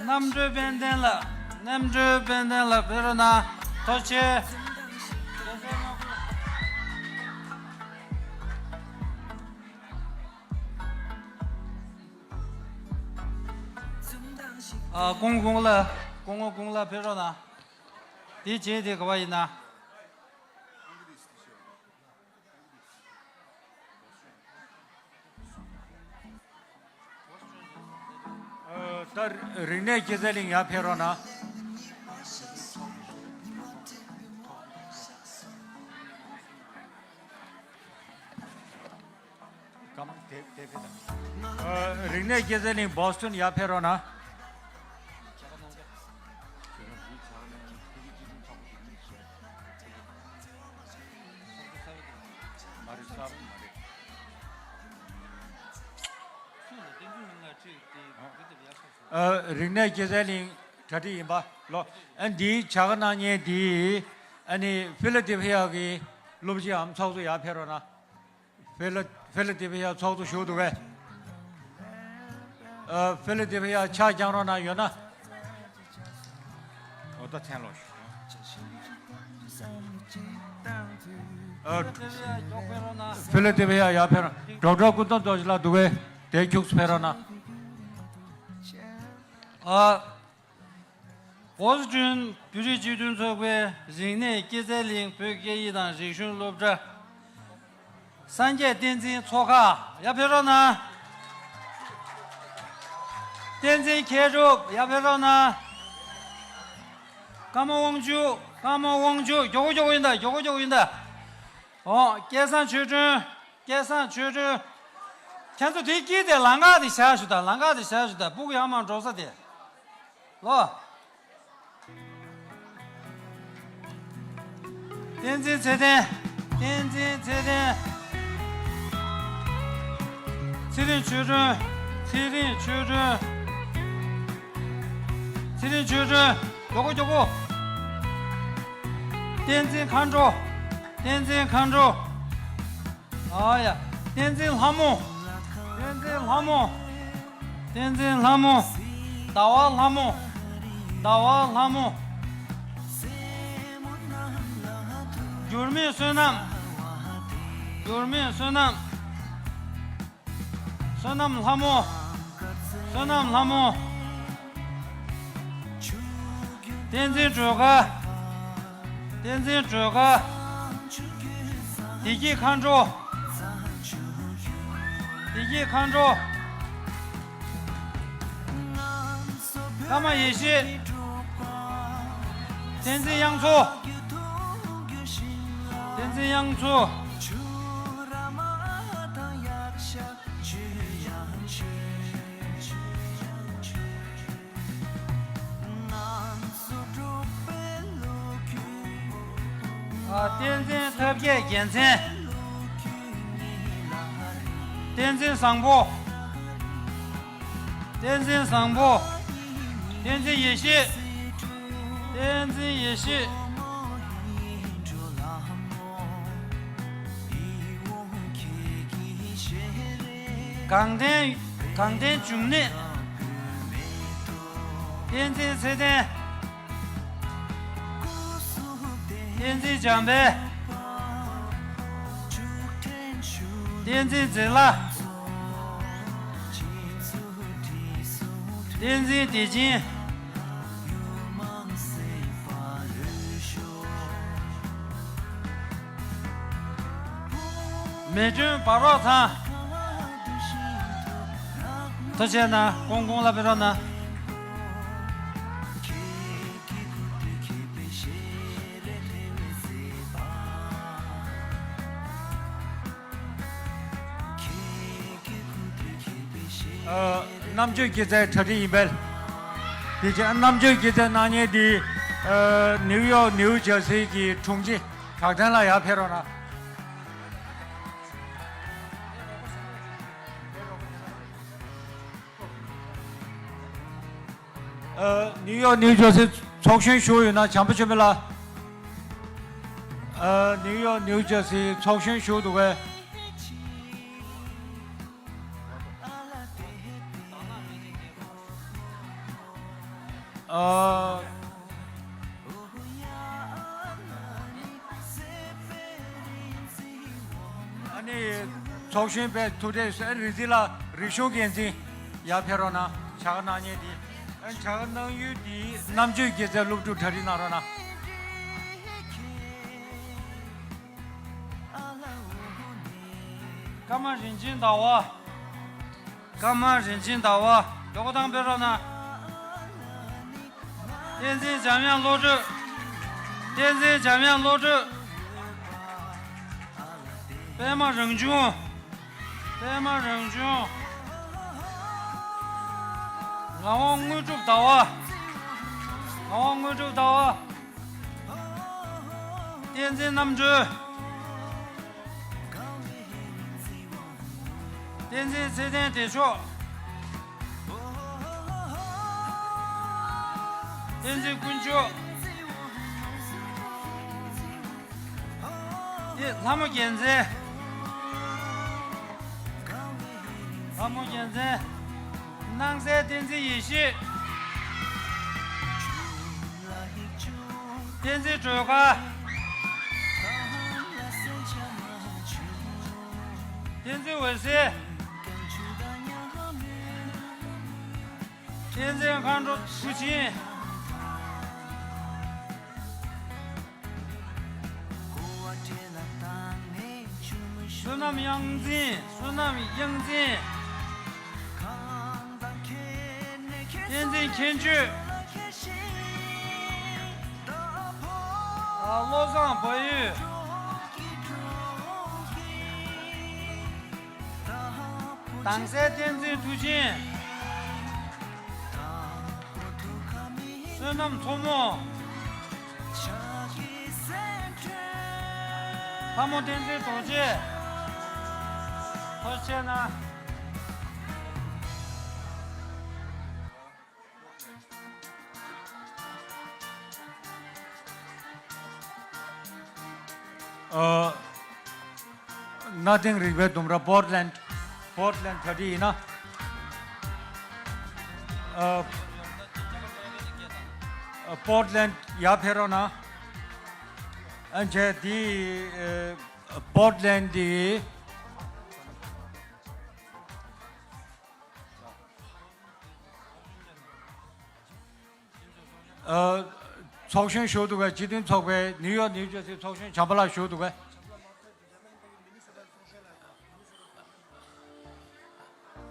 རྣམ་གྲོལ་དཔལ་ལྡན་ལགས། རྣམ་གྲོལ་དཔལ་ལྡན་ལགས་ཕེབས་རོགས་གནང་། ཐུགས་རྗེ་ཆེ། ཨ། སྐུ་ངོ་སྐུ་ངོ་ལགས། སྐུ་ངོ་སྐུ་ངོ་ལགས་ཕེབས་རོགས་གནང་། དེ་རྗེས་དེ་ག་བ་ཡིན་ན། ཨ། ད་རིག་གནས་སྐྱེད་ཚལ་གླིང་ཡར་ཕེབས་རོགས་གནང་། གམ་དེ་དེ་ཕེབས་དང་། ཨ། རིག་གནས་སྐྱེད་ཚལ་གླིང་བོ་སི་ཊོན་ཡར་ཕེབས་རོགས་གནང་། ཨ། རིག་གནས་སྐྱེད་ཚལ་གླིང་གྲ་སྒྲིག་ཡིན་པ་ལོ། ཨ། འདིའི་བྱ་དགའ་གནང་མཁན་དེ་ཨ་ནི་ཕི་ལ་ཏི་ཕི་ཡ་གི་སློབ་སྤྱི་འམ་ཚོགས་གཙོ་ཡར་ཕེབས་རོགས་གནང་། ཕི་ལ་ཕི་ལ་ཏི་ཕི་ཡ་ཚོགས་གཙོ་བཞུགས་འདུག་གས། ཨ། ཕི་ལ་ཏི་ཕི་ཡ་ཕྱག་བརྐྱང་རོགས་གནང་ཡོད་ན། འོ་ད་མཚན་ལོག་ཤོག་ཨ། ཕི་ལ་ཏི་ཕི་ཡ་ཡར་ཕེབས་རོགས། ཌོག་ཊར་ཀུན་བཟང་རྡོ་རྗེ་ལགས་འདུག་གས། དེ་ཁྱུག་ཙམ་ཕེབས་རོགས་གནང་། ཨ། ཝོ་སི་ཊོན་བོད་རིགས་སྤྱི་མཐུན་ཚོགས་པའི་རིག་གནས་སྐྱེད་ཚལ་གླིང་བོད་སྐད་ཡིག་དང་རིག་གཞུང་སློབ་གྲྭ་སངས་རྒྱས་བསྟན་འཛིན་ཚོགས་ཁག་ཡར་ཕེབས་རོགས་གནང་། བསྟན་འཛིན་མཁས་གྲུབ་ཡར་ཕེབས་རོགས་གནང་། ཀརྨ་དབང་ཕྱུག་ཀརྨ་དབང་ཕྱུག་མགྱོགས་པོ་མགྱོགས་པོ་ཡིན་ད། མགྱོགས་པོ་མགྱོགས་པོ་ཡིན་ད། འོ། སྐལ་བཟང་ཆོས་སྒྲོན། སྐལ་བཟང་ཆོས་སྒྲོན། ཁྱེད་ཚོ་དེ་དཀྱིལ་དེ་ལམ་ཁ་དེ་བཞག་ཞུ་ད། ལམ་ཁ་དེ་བཞག་ཞུ་ད། སྤུ་གུ་ཡར་མར་འགྲོ་ས་དེ། ལོ། བསྟན་འཛིན་ཚེ་བརྟན། བསྟན་འཛིན་ཚེ་བརྟན། ཚེ་རིང་ཆོས་སྒྲོན། ཚེ་རིང་ཆོས་སྒྲོན། ཚེ་རིང་ཆོས་སྒྲོན། མགྱོགས་པོ་མགྱོགས་པོ། བསྟན་འཛིན་མཁའ་འགྲོ། བསྟན་འཛིན་མཁའ་འགྲོ། ཨ་ཡ། བསྟན་འཛིན་ལྷ་མོ། བསྟན་འཛིན་ལྷ་མོ། བསྟན་འཛིན་ལྷ་མོ། ཟླ་བ་ལྷ་མོ། ཟླ་བ་ལྷ་མོ། འགྱུར་མེད་བསོད་ནམས། འགྱུར་མེད་བསོད་ནམས། བསོད་ནམས་ལྷ་མོ། བསོད་ནམས་ལྷ་མོ། བསྟན་འཛིན་སྒྲོལ་དཀར། བསྟན་འཛིན་སྒྲོལ་དཀར། བདེ་སྐྱིད་མཁའ་འགྲོ། བདེ་སྐྱིད་མཁའ་འགྲོ། ཀརྨ་ཡེ་ཤེས། བསྟན་འཛིན་དབྱངས་མཚོ། བསྟན་འཛིན་དབྱངས་མཚོ། ཨ། བསྟན་འཛིན་ཐབས་མཁས་རྒྱལ་མཚན། བསྟན་འཛིན་བཟང་པོ། བསྟན་འཛིན་བཟང་པོ། བསྟན་འཛིན་ཡེ་ཤེས། བསྟན་འཛིན་ཡེ་ཤེས། གངས་ལྡན། གངས་ལྡན་འབྱུང་གནས། བསྟན་འཛིན་ཚེ་བརྟན། བསྟན་འཛིན་འཇམ་དཔལ། བསྟན་འཛིན་འཛིན་ལ། བསྟན་འཛིན་བདེ་ཆེན། མེ་སྒྲོན་བར་རོགས་ཚང་། ཐུགས་རྗེ་གནང་། ཀོང་ཀོང་ལ་ཕེབས་རོགས་གནང་། ཨ། རྣམ་དཔྱོད་སྐྱེད་ཚལ་གྲ་སྒྲིག་ཡིན་པས། དེ་རྗེས་རྣམ་དཔྱོད་སྐྱེད་ཚལ་གནང་མཁན་དེ། ཨ། ནིའུ་ཡོག་ནིའུ་ཇར་སི་གི་དྲུང་ཆེ་གྲགས་ལྡན་ལགས་ཡར་ཕེབས་རོགས་གནང་། ཨ། ནིའུ་ཡོག་ནིའུ་ཇར་སི་ཚོགས་གཞོན་བཞུགས་ཡོད་ན། བྱམས་པ་ཆོས་འཕེལ་ལགས། ཨ། ནིའུ་ཡོག་ནིའུ་ཇར་སི་ཚོགས་གཞོན་བཞུགས་འདུག་གས། ཨ། ཨ་ནི་ཚོགས་གཞོན་པས་ཐུགས་ཁྲལ་བྱས། རིག་འཛིན་ལགས། རིག་གཞུང་འགན་འཛིན་ཡར་ཕེབས་རོགས་གནང་། བྱ་དགའ་གནང་མཁན་དེ། ཨ། བྱ་དགའ་གནང་ཡུལ་དེ་རྣམ་དཔྱོད་སྐྱེད་ཚལ་སློབ་ཕྲུག་གྲ་སྒྲིག་གནང་རོགས་གནང་། ཀརྨ་རིན་ཆེན་ཟླ་བ། ཀརྨ་རིན་ཆེན་ཟླ་བ། མགྱོགས་པོ་ཐང་ཕེབས་རོགས་གནང་། བསྟན་འཛིན་འཇམ་དབྱངས་བློ་གྲོས། བསྟན་འཛིན་འཇམ་དབྱངས་བློ་གྲོས། པད་མ་རང་བྱུང་། པད་མ་རང་བྱུང་། ངག་དབང་དངོས་གྲུབ་ཟླ་བ། ངག་དབང་དངོས་གྲུབ་ཟླ་བ། བསྟན་འཛིན་རྣམ་གྲོལ། བསྟན་འཛིན་ཚེ་བརྟན་བདེ་མཆོག། བསྟན་འཛིན་དཀོན་མཆོག་དེ་ལྷ་མོ་རྒྱལ་མཚན། ལྷ་མོ་རྒྱལ་མཚན། སྣང་གསལ་བསྟན་འཛིན་ཡེ་ཤེས། བསྟན་འཛིན་སྒྲོལ་དཀར། བསྟན་འཛིན་འོད་ཟེར། བསྟན་འཛིན་མཁའ་འགྲོ་མཐུ་ཆེན། བསོད་ནམས་དབྱངས་འཛིན། བསོད་ནམས་དབྱངས་འཛིན། བསྟན་འཛིན་མཁྱེན་དཔྱོད། ཨ། བློ་བཟང་བལ་ཡུལ། དྭངས་གསལ་བསྟན་འཛིན་མཐུ་ཆེན། བསོད་ནམས་མཚོ་མོ། ལྷ་མོ་བསྟན་འཛིན་རྡོ་རྗེ། ཐུགས་རྗེ་ཆེ་གནང་། ཨ། གནའ་དེང་རིག་པའི་ལྡུམ་ར་པོར་ཊི་ལེན་ཌི། པོར་ཊི་ལེན་ཌི་ཐར་ཊི་ཡིན་ན། ཨ། པོར་ཊི་ལེན་ཌི་ཡར་ཕེབས་རོགས་གནང་། ཨ། བྱས་དེ། ཨ། པོར་ཊི་ལེན་ཌི་དེ། ཨ། ཚོགས་གཞོན་བཞུགས་འདུག་གས། སྤྱི་མཐུན་ཚོགས་པའི་ནིའུ་ཡོག་ནིའུ་ཇར་སི་ཚོགས་གཞོན་བྱམས་པ་ལགས་བཞུགས་འདུག་གས།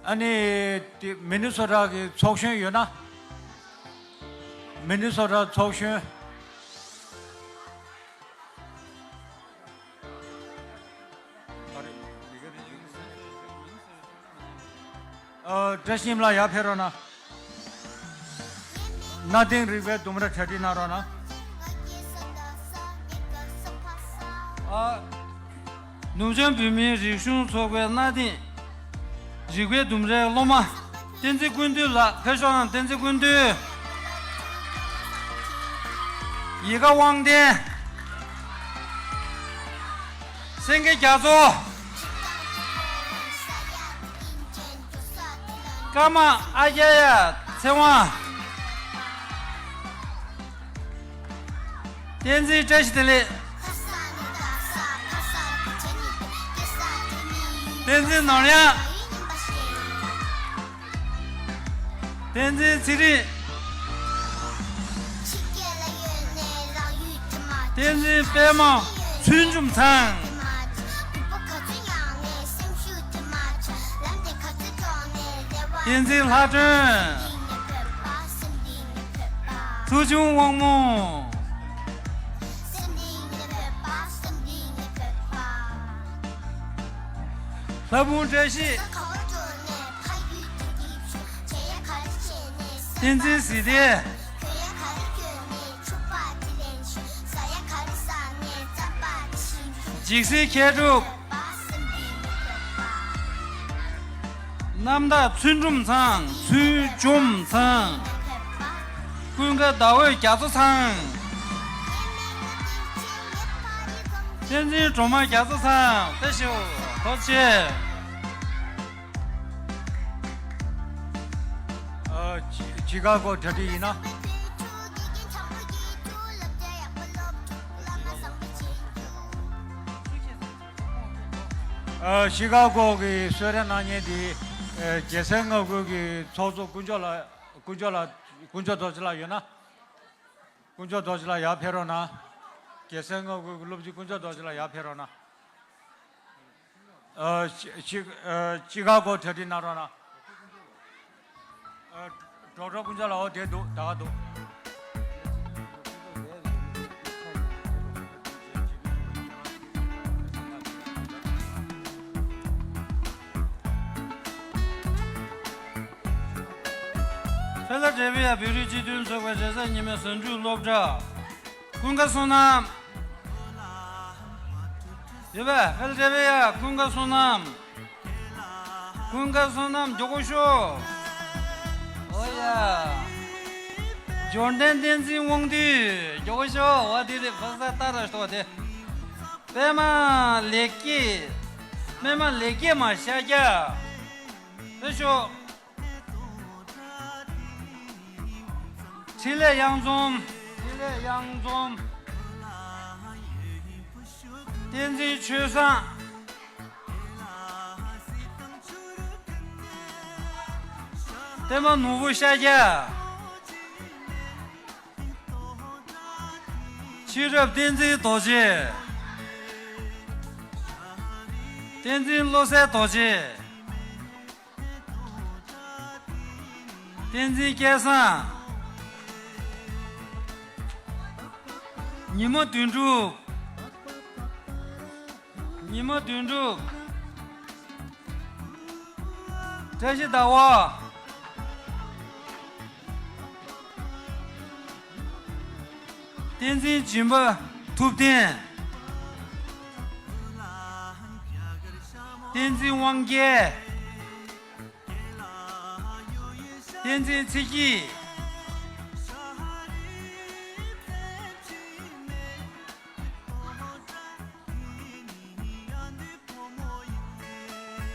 ཨ་ནི་དེ་མི་ནི་སོ་ཊ་གི་ཚོགས་གཞོན་ཡོད་ན། མི་ནི་སོ་ཊ་ཚོགས་གཞོན། ཨ། བཀྲ་ཤིས་ལགས་ཡར་ཕེབས་རོགས་གནང་། གནའ་དེང་རིག་པའི་ལྡུམ་ར་གྲ་སྒྲིག་གནང་རོགས་གནང་། ཨ། ནུབ་བྱང་བོད་མིའི་རིག་གཞུང་ཚོགས་པའི་གནའ་དེང་རིག་པའི་ལྡུམ་རའི་སློབ་མ། བསྟན་འཛིན་ཀུན་འདུས་ལགས་ཕེབས་ཤོག་ཨང་། བསྟན་འཛིན་ཀུན་འདུས། ཡིད་དགའ་དབང་ལྡན། སེང་གེ་རྒྱ་མཚོ། ཀརྨ་ཨ་རྒྱ་ཡ་ཚེ་དབང་། བསྟན་འཛིན་བཀྲ་ཤིས་བདེ་ལེགས། བསྟན་འཛིན་ནོར་གཡང་། བསྟན་འཛིན་ཚེ་རིང་། བསྟན་འཛིན་པད་མ། ཚུལ་འཇོམས་ཚང་། བསྟན་འཛིན་ལྷ་སྒྲོན། ཚུལ་བྱུང་དབང་མོ། ལྷ་བུ་བཀྲ་ཤིས། བསྟན་འཛིན་ཟི་ལྡེ། འཇིགས་སེལ་མཁས་གྲུབ། རྣམ་དག་ཚུལ་འཇོམས་ཚང་། ཚུལ་འཇོམས་ཚང་། ཀུན་དགའ་ཟླ་འོད་རྒྱ་མཚོ་ཚང་། བསྟན་འཛིན་སྒྲོལ་མ་རྒྱ་མཚོ་ཚང་། ཐུགས་རྗེ་ཆེ། ཨ། ཅི་ཅི་ག་གོ་གྲ་སྒྲིག་ཡིན་ན། ཨ། ཤི་ཀ་གོ་གི་གསོལ་རས་གནང་མཁན་དེ། ཨ། རྒྱལ་སྲས་མངའ་ཁུལ་གྱི་ཚོགས་གཙོ་དཀོན་མཆོག་ལགས། དཀོན་མཆོག་ལགས། དཀོན་མཆོག་རྡོ་རྗེ་ལགས་ཡོད་ན། དཀོན་མཆོག་རྡོ་རྗེ་ལགས་ཡར་ཕེབས་རོགས་གནང་། རྒྱལ་སྲས་མངའ་ཁུལ་གྱི་སློབ་སྤྱི་དཀོན་མཆོག་རྡོ་རྗེ་ལགས་ཡར་ཕེབས་རོགས་གནང་། ཨ། ཅི་ཅི་ཨ། ཅི་ག་གོ་གྲ་སྒྲིག་གནང་རོགས་གནང་། ཨ། གྲོགས་གྲོགས་དཀོན་མཆོག་ལགས། འོ་དེ་འདུག་ད་ག་འདུག་ཧྥེ་ལ་ཌེལ་ཕི་ཡ་བོད་རིགས་སྤྱི་མཐུན་ཚོགས་པའི་རེས་གཟའ་ཉི་མའི་གཟའ་མཇུག་སློབ་གྲྭ། ཀུན་དགའ་བསོད་ནམས། ཡོད་པས། ཧྥེ་ལ་ཌེལ་ཕི་ཡ། ཀུན་དགའ་བསོད་ནམས། ཀུན་དགའ་བསོད་ནམས་མགྱོགས་པོ་ཤོག་འོ་ཡ། འབྱོར་ལྡན་བསྟན་འཛིན་དབང་འདུས། མགྱོགས་པོ་ཤོག་འོ་དེ་རེད། ཕ་ས་ཏ་ར་ཤོག་དེ། པད་མ་ལེགས་སྐྱེས། པད་མ་ལེགས་སྐྱེས་མ་ཤཱཀྱ། ཕེབས་ཤོག་འཕྲིན་ལས་གཡང་འཛོམས། འཕྲིན་ལས་གཡང་འཛོམས། བསྟན་འཛིན་ཆོས་བཟང་། པད་མ་ནོར་བུ་ཤཱཀྱ། ཕྱི་རབས་བསྟན་འཛིན་རྡོ་རྗེ། བསྟན་འཛིན་བློ་གསལ་རྡོ་རྗེ། བསྟན་འཛིན་སྐལ་བཟང་། ཉི་མ་དོན་གྲུབ། ཉི་མ་དོན་གྲུབ། བཀྲ་ཤིས་ཟླ་བ། བསྟན་འཛིན་སྦྱིན་པ་ཐུབ་བསྟན། བསྟན་འཛིན་དབང་རྒྱལ། བསྟན་འཛིན་ཚེ་སྐྱིད།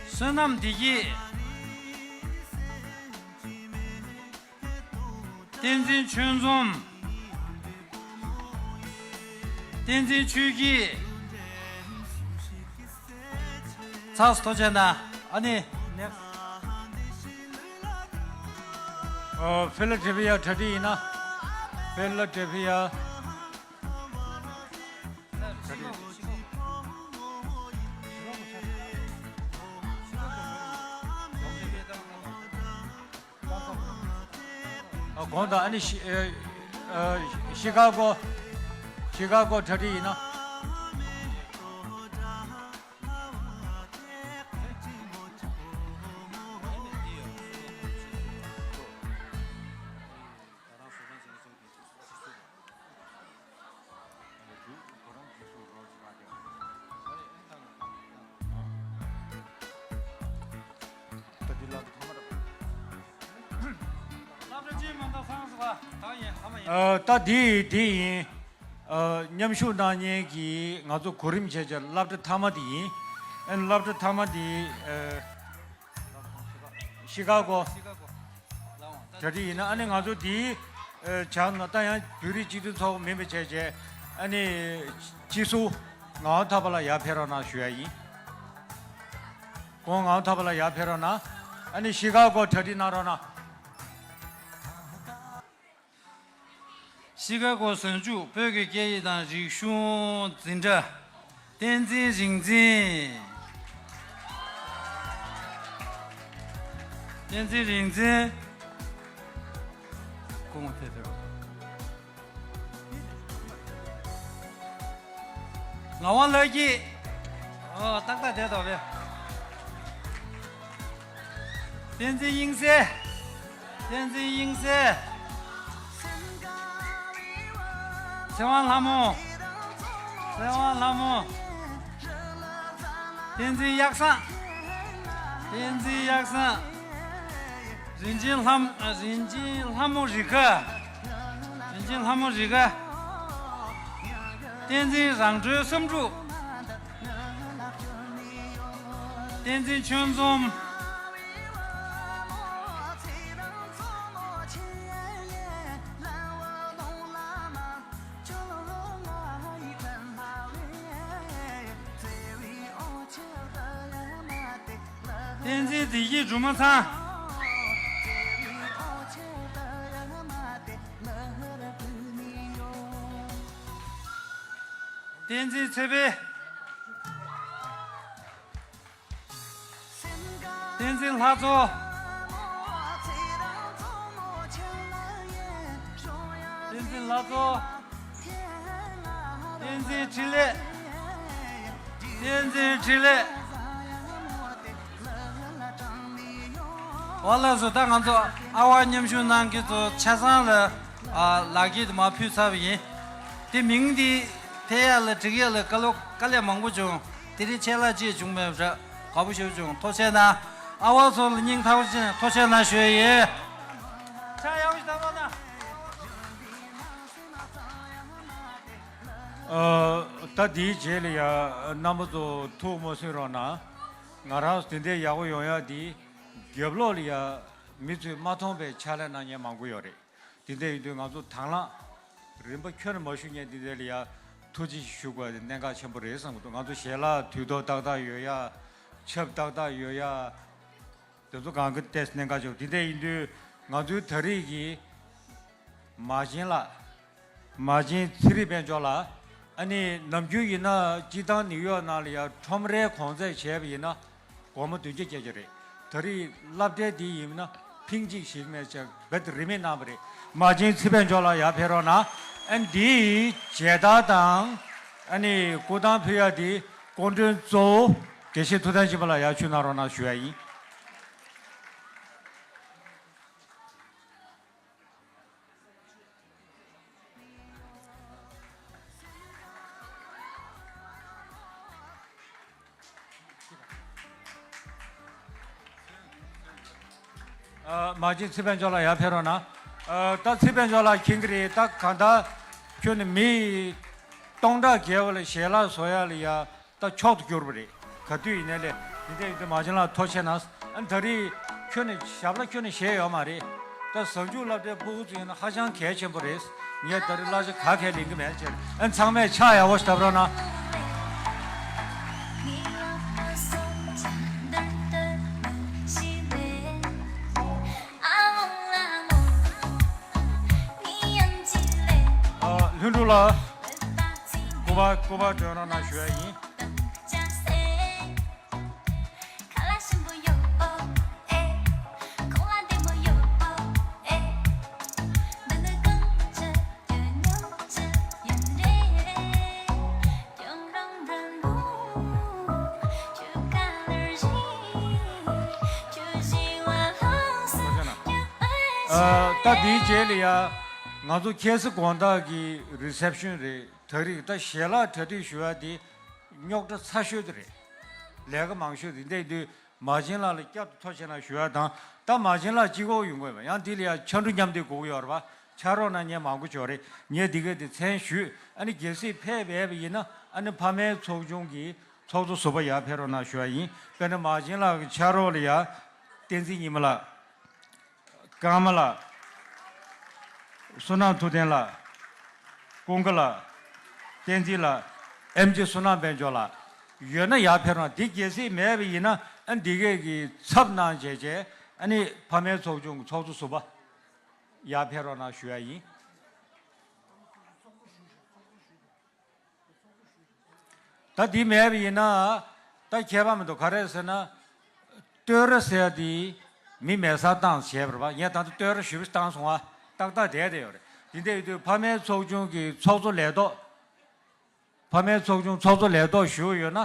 བསོད་ནམས་བདེ་སྐྱིད། བསྟན་འཛིན་ཆོས་འཛོམས། བསྟན་འཛིན་ཆོས་སྐྱིད། ཚགས་སུ་ཐུགས་རྗེ་གནང་། ཨ་ནི་ནེགསི། ཨ། ཕི་ལ་ཌེལ་ཕི་ཡ་གྲ་སྒྲིག་ཡིན་ན། ཕི་ལ་ཌེལ་ཕི་ཡ། ཨ། དགོངས་དག་ཨ་ནི་ཤི། ཨ། ཤི་ཀ་གོ། ཤི་ཀ་གོ་གྲ་སྒྲིག་ཡིན་ན། ཨ། ད་འདི་འདི་ཡིན། ཨ། མཉམ་ཞུགས་གནང་མཁན་གྱི་ང་ཚོ་གོ་རིམ་བྱས་བྱས་སློབ་གྲྭ་མཐའ་མ་དེ་ཡིན། ཨ་ནི་སློབ་གྲྭ་མཐའ་མ་དེ། ཨ། ཤི་ཀ་གོ། གྲ་སྒྲིག་ཡིན་ན། ཨ་ནི་ང་ཚོ་འདིའི་ཨ་བྱང་ན་ད་ཡང་བོད་རིགས་སྤྱི་མཐུན་ཚོགས་པ་མིན་པ་བྱས་བྱས། ཨ་ནི་སྤྱི་ཟུར་ངག་དབང་ཐར་པ་ལགས་ཡར་ཕེབས་རོགས་གནང་ཞུ་ཡ་ཡིན། ཁོང་ངག་དབང་ཐར་པ་ལགས་ཡར་ཕེབས་རོགས་གནང་། ཨ་ནི་ཤི་ཀ་གོ་གྲ་སྒྲིག་གནང་རོགས་གནང་། ཤི་ཀ་གོ་ཟིང་འཇུག་བོད་ཀྱི་སྐད་ཡིག་དང་རིག་གཞུང་འཛིན་གྲྭ། བསྟན་འཛིན་རིག་འཛིན། བསྟན་འཛིན་རིག་འཛིན། སྐུ་ངོ་ཕེབས་ཕེབས། ངག་དབང་ལྷ་སྐྱིད། ཨོ། ཏག་ཏག་བསྡད་དོ་བས། བསྟན་འཛིན་དབྱིངས་གསལ། བསྟན་འཛིན་དབྱིངས་གསལ། ཚེ་དབང་ལྷ་མོ། ཚེ་དབང་ལྷ་མོ། བསྟན་འཛིན་གཡག་བཟང་། བསྟན་འཛིན་གཡག་བཟང་། རིན་ཆེན་ལྷ། རིན་ཆེན་ལྷ་མོ་རི་ཁ། རིན་ཆེན་ལྷ་མོ་རི་ཁ། བསྟན་འཛིན་རང་གྲོལ་བསམ་འགྲུབ། བསྟན་འཛིན་ཆོས་འཛོམས། བསྟན་འཛིན་བདེ་སྐྱིད་སྒྲོལ་མ་ཚང་། བསྟན་འཛིན་ཚེ་འཕེལ། བསྟན་འཛིན་ལྷ་མཚོ། བསྟན་འཛིན་ལྷ་མཚོ། བསྟན་འཛིན་འཕྲིན་ལས། བསྟན་འཛིན་འཕྲིན་ལས། འོ་ལགས་སོ། ད་ང་ཚོ་ཨ་ཝ་མཉམ་ཞུགས་གནང་མཁན་ཚོ་ཆ་ཚང་ལ། ཨ། ལག་འཁྱེར་དེ་མར་ཕུལ་ཚར་བ་ཡིན། དེ་མིང་འདི་འཐེན་ཡ་ལ་འབྲི་ཡ་ལ་དཀའ་ལས་དཀའ་ལས་མང་པོ་བྱུང་། དེ་རིང་ཆད་ལྷག་ཅིག་བྱུང་མེད་པ་འདྲ། དགའ་པོ་ཞེ་པོ་བྱུང་། ཐུགས་རྗེ་གནང་། ཨ་ཝ་ཚོ་ལ་སྙིང་ཐག་པ་ནས་ཐུགས་རྗེ་གནང་ཞུ་ཡ་ཡིན། ཕྱག་ཡག་པོ་ཞིག་བརྡབ་རོགས་གནང་། ཨ། ད་འདིའི་རྗེས་ལ་ཡ་རྣམ་པ་ཚོ་ཐུགས་མ་སུན་རོགས་གནང་། ང་རང་ཚོ་དེ་འདྲའི་ཡག་པོ་ཡོང་ཡ་འདི་རྒྱབ་ལོགས་ལ་ཡ་མི་ཚོས་མ་མཐོང་པའི་ཕྱག་ལས་གནང་མཁན་མང་པོ་ཡོད་རེད། དེ་འདྲ་ཡིན་དུས་ང་ཚོ་དང་བླངས་རིམ་པ་ཁྱོན་ནས་མ་ཞུ་མཁན་དེ་འདྲ་ལ་ཡ་ཐུགས་རྗེ་ཞུ་དགོས་དེ་གནད་འགག་ཆེན་པོ་རེད་བསམ་གྱི་འདུག་ང་ཚོ་ཞལ་ལག་དུས་ཐོག་ཏག་ཏག་ཡོད་ཡ། ཆབ་ཏག་ཏག་ཡོད་ཡ། དེ་ཚོ་གང་གི་ཏེས་གནད་འགག་ཆེ་བ་དེ་འདྲ་ཡིན་དུས་ང་ཚོའི་ད་རེས་ཀྱི་མ་བྱན་ལགས། མ་བྱན་ཚེ་རིང་དཔལ་འབྱོར་ལགས། ཨ་ནི་ནམ་རྒྱུན་ཡིན་ན་སྤྱི་བཏང་ནིའུ་ཡོག་ནང་ལ་ཡང་ཁྲོམ་རའི་གོང་ཚད་བྱས་པ་ཡིན་ན་སྒོར་མོ་བདུན་བརྒྱ་བརྒྱད་བརྒྱ་རེད། ད་རེས་སློབ་གྲྭའི་འདི་ཡིན་ན་ཕིང་གཅིག་ཞིག་མེད་ཅེས་རྦད་དེ་རིན་མེད་གནང་བ་རེད། མ་བྱན་ཚེ་དཔལ་འབྱོར་ལགས་ཡར་ཕེབས་རོགས་གནང་། ཨ་ནི་འདིའི་མཇལ་དར་དང་ཨ་ནི་སྐུ་ཐང་ཕུལ་ཡ་འདི་སྐུ་མགྲོན་གཙོ་བོ་དགེ་བཤེས་ཐུབ་བསྟན་སྦྱིན་པ་ལགས་ཡར་ཞུ་གནང་རོགས་གནང་ཞུ་ཡ་ཡིན། ཨ། མ་བྱན་ཚེ་དཔལ་འབྱོར་ལགས་ཡར་ཕེབས་རོགས་གནང་། ཨ། ད་ཚེ་དཔལ་འབྱོར་ལགས་མཁྱེན་གྱི་རེད། ད་གང་ལྟར་ཁྱོད་ནི་མི་སྟོང་ཕྲག་བརྒལ་བ་ལ་ཞལ་ལག་བཟོ་ཡ་ལ་ཡ། ད་མཆོག་ཏུ་གྱུར་པ་རེད། ག་དུས་ཡིན་ནའི་ལས་འདི་འདྲ་ཡིན་དུས་མ་བྱན་ལགས་ཐུགས་རྗེ་གནང་། ཨ་ནི་ད་རེས་ཁྱོད་ནི་ཞབས་ལ་ཁྱོད་ནི་བཞེས་ཡོད་མ་རེད། ད་གཟའ་མཇུག་སློབ་གྲྭའི་ཕྲུ་གུ་ཚོ་ཡིན་ན་ཧ་ཅང་གལ་ཆེན་པོ་རེད། ངས་ད་རེས་གླ་ཆ་ག་གེ་ལེན་གི་མེད་ཅེས། ཨ་ནི་ཚང་མས་ཕྱག་ཡག་པོ་ཞིག་བརྡབ་རོགས་གནང་། ཨ། ལྷུན་གྲུབ་ལགས། སྐུ་པར་སྐུ་པར་སྒྲོན་རོགས་གནང་ཞུ་ཡ་ཡིན། ཨ། ད་འདིའི་རྗེས་ལ་ཡ་ང་ཚོ་ཁ་སང་དགོང་དག་གི་རི་སེབ་ཤོན་རེད། ད་རེས་ད་ཞལ་ལག་གྲ་སྒྲིག་ཞུ་ཡ་དེ་རྙོག་དྲ་ཚ་ཤོས་དེ་རེད། ལས་ཀ་མང་ཤོས་དེ་འདྲ་ཡིན་དུས་མ་བྱན་ལགས་ལ་བསྐྱར་དུ་ཐུགས་རྗེ་གནང་ཞུ་ཡ་དང་། ད་མ་བྱན་ལགས་གཅིག་པོ་ཡོང་གི་ཡོད་པ། ཡང་འདི་ལ་ཡ་ཕྱར་གྲུ་མཉམ་འདེགས་དགོས་ཀྱི་ཡོད་རེད་པ། ཕྱག་རོགས་གནང་མཁན་མང་པོ་ཅིག་ཡོད་རེད། ངས་འདི་གའི་དེ་མཚན་ཞུས། ཨ་ནི་གལ་སྲིད་ཕེབས་པ་ཡིན་ན་ཨ་ནི་ཕ་མའི་ཚོགས་ཆུང་གི་ཚོགས་གཙོ་ཟུར་པ་ཡར་ཕེབས་རོགས་གནང་ཞུ་ཡ་ཡིན། དཔེར་ན་མ་བྱན་ལགས་ཀྱི་ཕྱག་རོགས་ལ་ཡ་བསྟན་འཛིན་ཉི་མ་ལགས། ཀརྨ་ལགས། བསོད་ནམས་ཐུབ་བསྟན་ལགས། ཀུན་དགའ་ལགས། བསྟན་འཛིན་ལགས། ཨེམ་ཆི་བསོད་ནམས་དཔལ་འབྱོར་ལགས། ཡོད་ན་ཡར་ཕེབས་རོགས། འདི་གལ་སྲིད་མེད་པ་ཡིན་ན་ཨ་འདི་གས་ཀྱི་ཚབ་གནང་བྱས་བྱས་ཨ་ནི་ཕ་མའི་ཚོགས་ཆུང་གི་ཚོགས་གཙོ་ཟུར་པ་ཡར་ཕེབས་རོགས་གནང་ཞུ་ཡ་ཡིན། ད་འདི་མེད་པ་ཡིན་ན་ད་ཁྱད་པར་མི་འདུག་ག་རེ་ཟེར་ན། བསྟོད་ར་ཟེར་ཡ་དེ་མི་མེད་སར་བཏང་བྱས་པ་རེད་པ། ངས་ད་ལྟ་བསྟོད་ར་ཞུ་བ་བཏང་སོང་ཨ། ཏག་ཏག་བསྡད་བསྡད་ཡོད་རེད། དེ་འདྲ་ཡོད་དུས་ཕ་མའི་ཚོགས་ཆུང་གི་ཚོགས་གཙོ་ལས་ཐོག་ཕ་མའི་ཚོགས་ཆུང་ཚོགས་གཙོ་ལས་ཐོག་ཞུ་ཡོད་ན་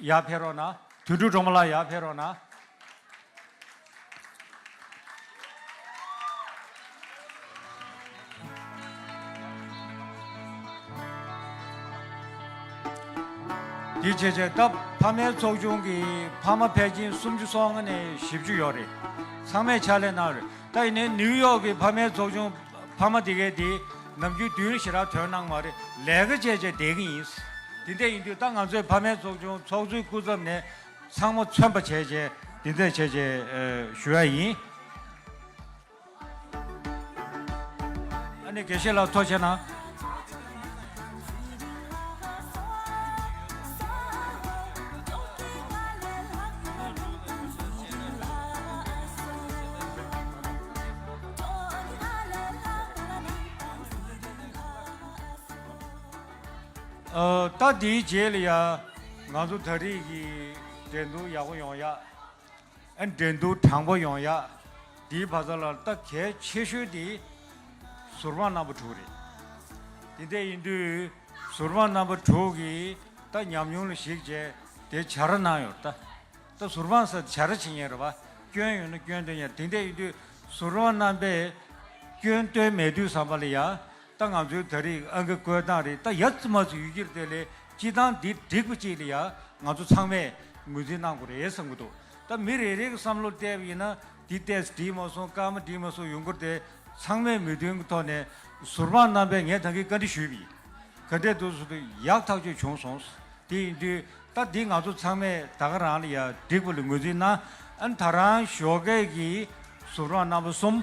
ཡར་ཕེབས་རོགས་གནང་། དོན་གྲུབ་སྒྲོལ་མ་ལགས་ཡར་ཕེབས་རོགས་གནང་། དེ་བྱས་བྱས་ད་ཕ་མའི་ཚོགས་ཆུང་གི་ཕ་མ་ཕལ་ཆེར་སུམ་ཅུ་སོ་ལྔ་ནས་བཞི་བཅུ་ཡོད་རེད། ཚང་མས་ཕྱག་ལས་གནང་རེད། ད་ཡིན་ནའི་ནིའུ་ཡོག་གི་ཕ་མའི་ཚོགས་ཆུང་ཕ་མ་དེ་གས་དེ་ནམ་རྒྱུན་མདུན་ལ་ཞེ་དྲག་ཐོན་གནང་མ་རེད། ལས་ཀ་བྱས་བྱས་བསྡད་ཀྱི་ཡིན། དེ་འདྲ་ཡིན་དུས་ད་ང་ཚོའི་ཕ་མའི་ཚོགས་ཆུང་ཚོགས་གཙོའི་སྐུ་ཚབ་ནས་ཚང་མ་མཚོན་པ་བྱས་བྱས་དེ་འདྲ་བྱས་བྱས་ཨ་ཞུ་ཡ་ཡིན། ཨ་ནི་དགེ་བཤེས་ལགས་ཐུགས་རྗེ་གནང་། ཨ། ད་འདིའི་རྗེས་ལ་ཡ་ང་ཚོ་ད་རེས་ཀྱི་འགྲན་བསྡུར་ཡག་པོ་ཡོང་ཡ། ཨ། འགྲན་བསྡུར་དྲང་པོ་ཡོང་ཡ། འདིའི་བར་མཚམས་ལ་ད་གལ་ཆེ་ཤོས་དེ་ཟུར་དཔང་རྣམ་པ་དྲུག་རེད། དེ་འདྲ་ཡིན་དུས་ཟུར་དཔང་རྣམ་པ་དྲུག་གིས་ད་ཉམས་མྱོང་ལ་གཞིགས་བྱས་དེ་བྱ་ར་གནང་ཡོད་ད། ད་ཟུར་དཔང་ཟེར་བྱ་ར་བྱེད་མཁན་རེད་པ། སྐྱོན་ཡོད་ན་སྐྱོན་འདོན་ཡ། དེ་འདྲ་ཡིན་དུས་ཟུར་དཔང་རྣམ་པས་སྐྱོན་སྟོན་མེད་དུས་ཙམ་པ་ལ་ཡ། ད་ང་ཚོའི་ད་རེས་ཨང་ཀི་བཀོད་སྟངས་རེད། ད་ཡ་ཙི་མ་ཙི་ཡོད་ཀྱི་རེད། དེ་ལས་སྤྱི་བཏང་འདི་འགྲིག་པ་ཅིག་ལ་ཡ་ང་ཚོ་ཚང་མས་ངོས་འཛིན་གནང་དགོས་རེད་བསམ་གྱི་འདུག་ད་མི་རེ་རེ་གི་བསམ་བློར་བལྟས་པ་ཡིན་ན་འདི་ཏོག་ཙམ་འགྲིག་མ་སོང་། སྐར་མ་འགྲིག་མ་སོང་ཡོང་གི་རེད་དེ། ཚང་མས་མོས་མཐུན་གྱི་ཐོག་ནས་ཟུར་དཔང་རྣམ་པས་ངས་ད་གིན་བཀའ་འདྲི་ཞུས་པ་ཡིན། ག་འདྲས་འདུག་ཟེར་དུས་ཡག་ཐག་ཆོད་བྱུང་སོང་། དེ་ཡིན་དུས་ད་འདི་ང་ཚོ་ཚང་མས་ད་ག་རང་ལ་ཡ་འགྲིག་པ་ལ་ངོས་འཛིན་གནང་། ཨ་ནི་ད་རང་ཞོགས་ཀས་ཀྱི་ཟུར་དཔང་རྣམ་པ་གསུམ་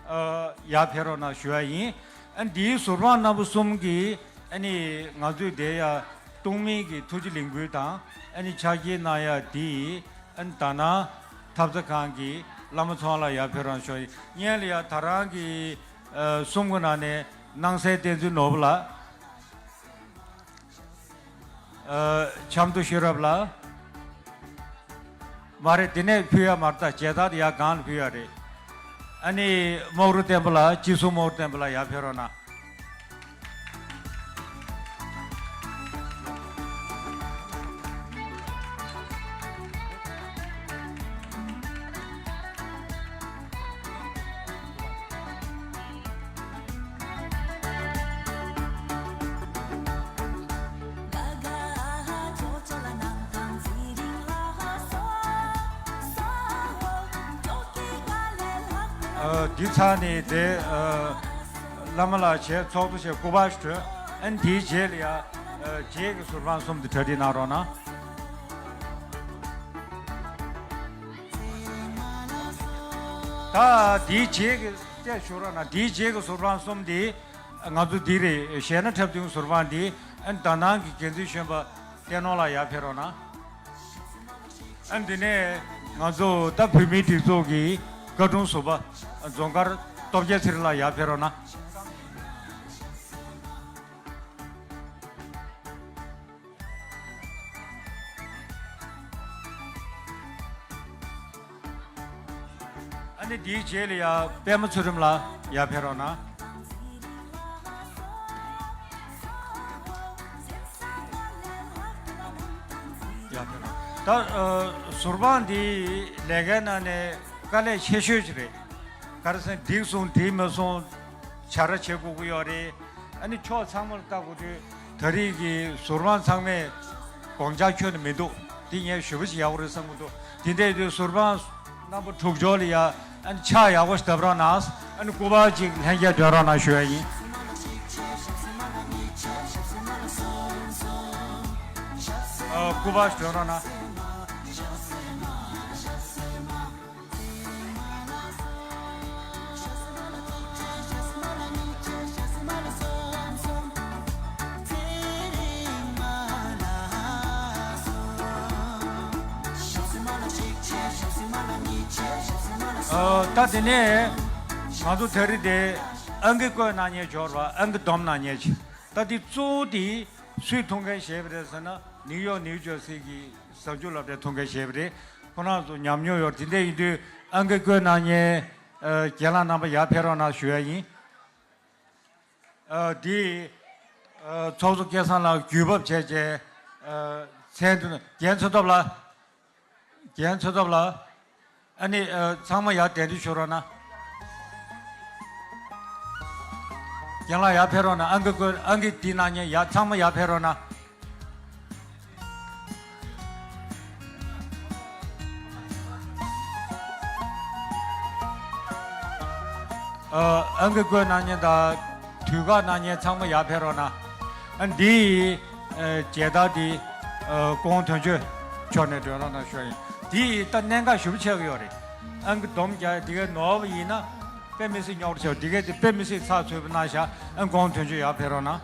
ཨ་ཡར་ཕེབས་རོགས་གནང་ཞུ་ཡ་ཡིན། ཨ་ནི་འདིའི་ཟུར་དཔང་རྣམ་པ་གསུམ་གྱིས་ཨ་ནི་ང་ཚོས་དེ་ཡ་གཏོང་མིན་གྱི་ཐུགས་རྗེ་ལེགས་འབུལ་དང་ཨ་ནི་ཕྱག་འཁྱེར་གནང་ཡ་དེ་ཨ་ནི་དག་སྣང་ཐབས་རྩ་ཁང་གི་བླ་མ་ཚང་ལ་ཡར་ཕེབས་རོགས་གནང་ཞུ་ཡ་ཡིན། སྔོན་ལ་ཡ་ད་རང་གི་ཨ་གསུམ་གྱི་ནང་ནས་སྣང་གསལ་བསྟན་འཛིན་ནོར་བུ་ལགས། ཨ་ཆབ་མདོ་ཤེས་རབ་ལགས། མ་རེད། དེ་ནས་ཕུལ་ཡ་མ་རེད། ད་མཇལ་དར་དེ་ཡར་སྒང་ལ་ཕུལ་ཡ་རེད། ཨ་ནི་རྨོག་རུ་བསྟན་པ་ལགས། སྤྱི་ཟུར་རྨོག་རུ་བསྟན་པ་ལགས་ཡར་ཕེབས་རོགས་གནང་། ཨ་འདི་ཚར་ནས་དེ་ཨ་བླ་མ་ལགས་བྱས་ཚོགས་གཙོ་བྱས་སྐུ་པར་ཞིག་སྤྲོད། ཨ་ནི་དེའི་རྗེས་ལ་ཡ་ཨ་རྗེས་ཀྱི་ཟུར་དཔང་གསུམ་དེ་གྲ་སྒྲིག་གནང་རོགས་གནང་། ད་དེའི་རྗེས་ཀྱི་བལྟས་ཞུ་རོགས་གནང་། དེའི་རྗེས་ཀྱི་ཟུར་དཔང་གསུམ་དེ་ང་ཚོ་འདི་རེད། གཞས་སྣ་འཁྲབ་སྟོན་ཟུར་དཔང་དེ་ཨ་ནི་དག་སྣང་གི་འགན་འཛིན་གཞོན་པ་བསྟན་ནོར་ལགས་ཡར་ཕེབས་རོགས་གནང་། ཨ་ནི་དེ་ནས་ང་ཚོ་ད་བོད་མིའི་སྒྲིག་འཛུགས་ཀྱི་བཀའ་དྲུང་ཟུར་པ་རྫོང་དཀར་སྟོབས་རྒྱལ་ཚེ་རིང་ལགས་ཡར་ཕེབས་རོགས་གནང་། ཨ་ནི་འདིའི་རྗེས་ལ་ཡ་པད་མ་ཚུལ་ཁྲིམས་ལགས་ཡར་ཕེབས་རོགས་གནང་། ཡར་ཕེབས་རོགས། ད་ཨ་ཟུར་དཔང་འདི་ལས་ཀའི་ནང་ནས་དཀའ་ལས་ཆེ་ཤོས་ཅིག་རེད། ག་རེ་ཟེར་ན་འགྲིག་སོང་འགྲིག་མ་སོང་བྱ་ར་བྱེད་དགོས་ཀྱི་ཡོད་རེད། ཨ་ནི་ཕྱོགས་ཚང་མ་ལ་ལྟ་དགོས་དུས་ད་རེས་ཀྱི་ཟུར་དཔང་ཚང་མས་དགོངས་འཆར་ཁྱོན་ནས་མི་འདུག་འདི་ངས་ཞུ་བ་ཞིག་ཡག་པོ་རེད་བསམ་གྱི་འདུག་དེ་འདྲ་ཡིན་དུས་ཟུར་དཔང་རྣམ་པ་དྲུག་ཅུ་ལ་ཡ་ཨ་ནི་ཕྱག་ཡག་པོ་ཞིག་བརྡབ་རོགས་གནང་། ཨ་ནི་སྐུ་པར་གཅིག་ལྷན་རྒྱས་སྒྲོན་རོགས་གནང་ཞུ་ཡ་ཡིན། ཨ་སྐུ་པར་ཞིག་སྒྲོན་རོགས་གནང་། ཨ་ད་དེ་ནས་ང་ཚོ་ད་རེས་དེ་ཨང་ཀི་བཀོད་གནང་མཁན་འབྱོར་བ་ཨང་ཀི་བསྡོམས་གནང་མཁན་ཅིག་ད་དེ་གཙོ་བོ་དེ་སུས་ཐུགས་འགན་བཞེས་པ་རེད་ཟེར་ན་ནིའུ་ཡོག་ནིའུ་ཇར་སི་གི་གཟའ་མཇུག་སློབ་གྲྭས་ཐུགས་འགན་བཞེས་པ་རེད། ཁོ་རང་ཚོ་ཉམས་མྱོང་ཡོད། དེ་འདྲ་ཡིན་དུས་ཨང་ཀི་བཀོད་གནང་མཁན་ཨ་རྒན་ལགས་རྣམ་པ་ཡར་ཕེབས་རོགས་གནང་ཞུ་ཡ་ཡིན། ཨ་འདི་ཨ་ཚོགས་གཙོ་སྐལ་བཟང་ལགས་གུས་བབ་བྱས་རྗེས་ཨ་མཚན་དུ་རྒན་ཚེ་སྟོབས་ལགས། རྒན་ཚེ་སྟོབས་ལགས། ཨ་ནི་ཨ་ཚང་མ་ཡར་གདན་འདྲེན་ཞུ་རོགས་གནང་། རྒན་ལགས་ཡར་ཕེབས་རོགས་གནང་། ཨང་ཀི་བཀོད་ཨང་ཀི་འདི་གནང་མཁན་ཡར་ཚང་མ་ཡར་ཕེབས་རོགས་གནང་། ཨ་ཨང་ཀི་བཀོད་གནང་མཁན་དང་དུས་བཀག་གནང་མཁན་ཚང་མ་ཡར་ཕེབས་རོགས་གནང་། ཨ་འདི་ཡི་ཨ་མཇལ་དར་འདི་ཨ་སྐུ་ངོ་དོན་གཅོད་མཆོག་ནས་སྒྲོན་རོགས་གནང་ཞུ་ཡ་ཡིན། འདི་ཡི་ད་གནད་འགག་ཞེ་པོ་ཆགས་ཀྱི་ཡོད་རེད། ཨང་ཀི་སྡོམ་རྒྱག་ཡ་འདི་གའི་ནོར་བ་ཡིན་ན་དཔེ་མི་སྲིད་རྙོག་དྲ་ཆེ་བ། འདི་གའི་དེ་དཔེ་མི་སྲིད་ཚགས་ཚུད་པ་གནང་བཞག་ཨ་སྐུ་ངོ་དོན་གཅོད་ཡར་ཕེབས་རོགས་གནང་།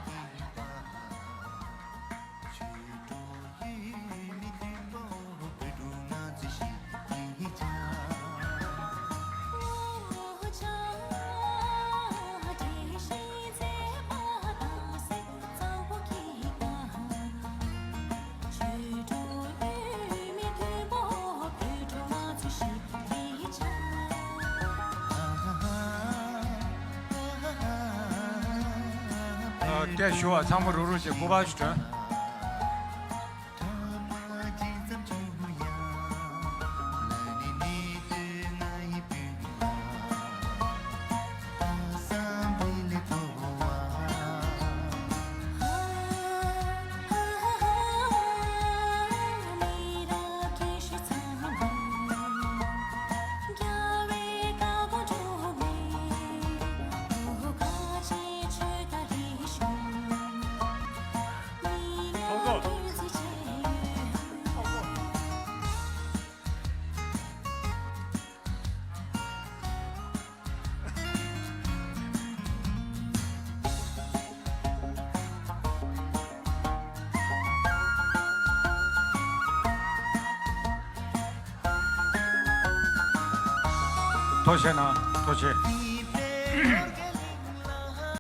ཨ་བཀྲ་ཤིས་བདེ་ལེགས་ཞུ་བ། ཚང་མ་རུབ་རུབ་བྱས་སྐུ་པར་ཞིག་སྒྲོན། ཐུགས་རྗེ་གནང་། ཐུགས་རྗེ་ཆེ།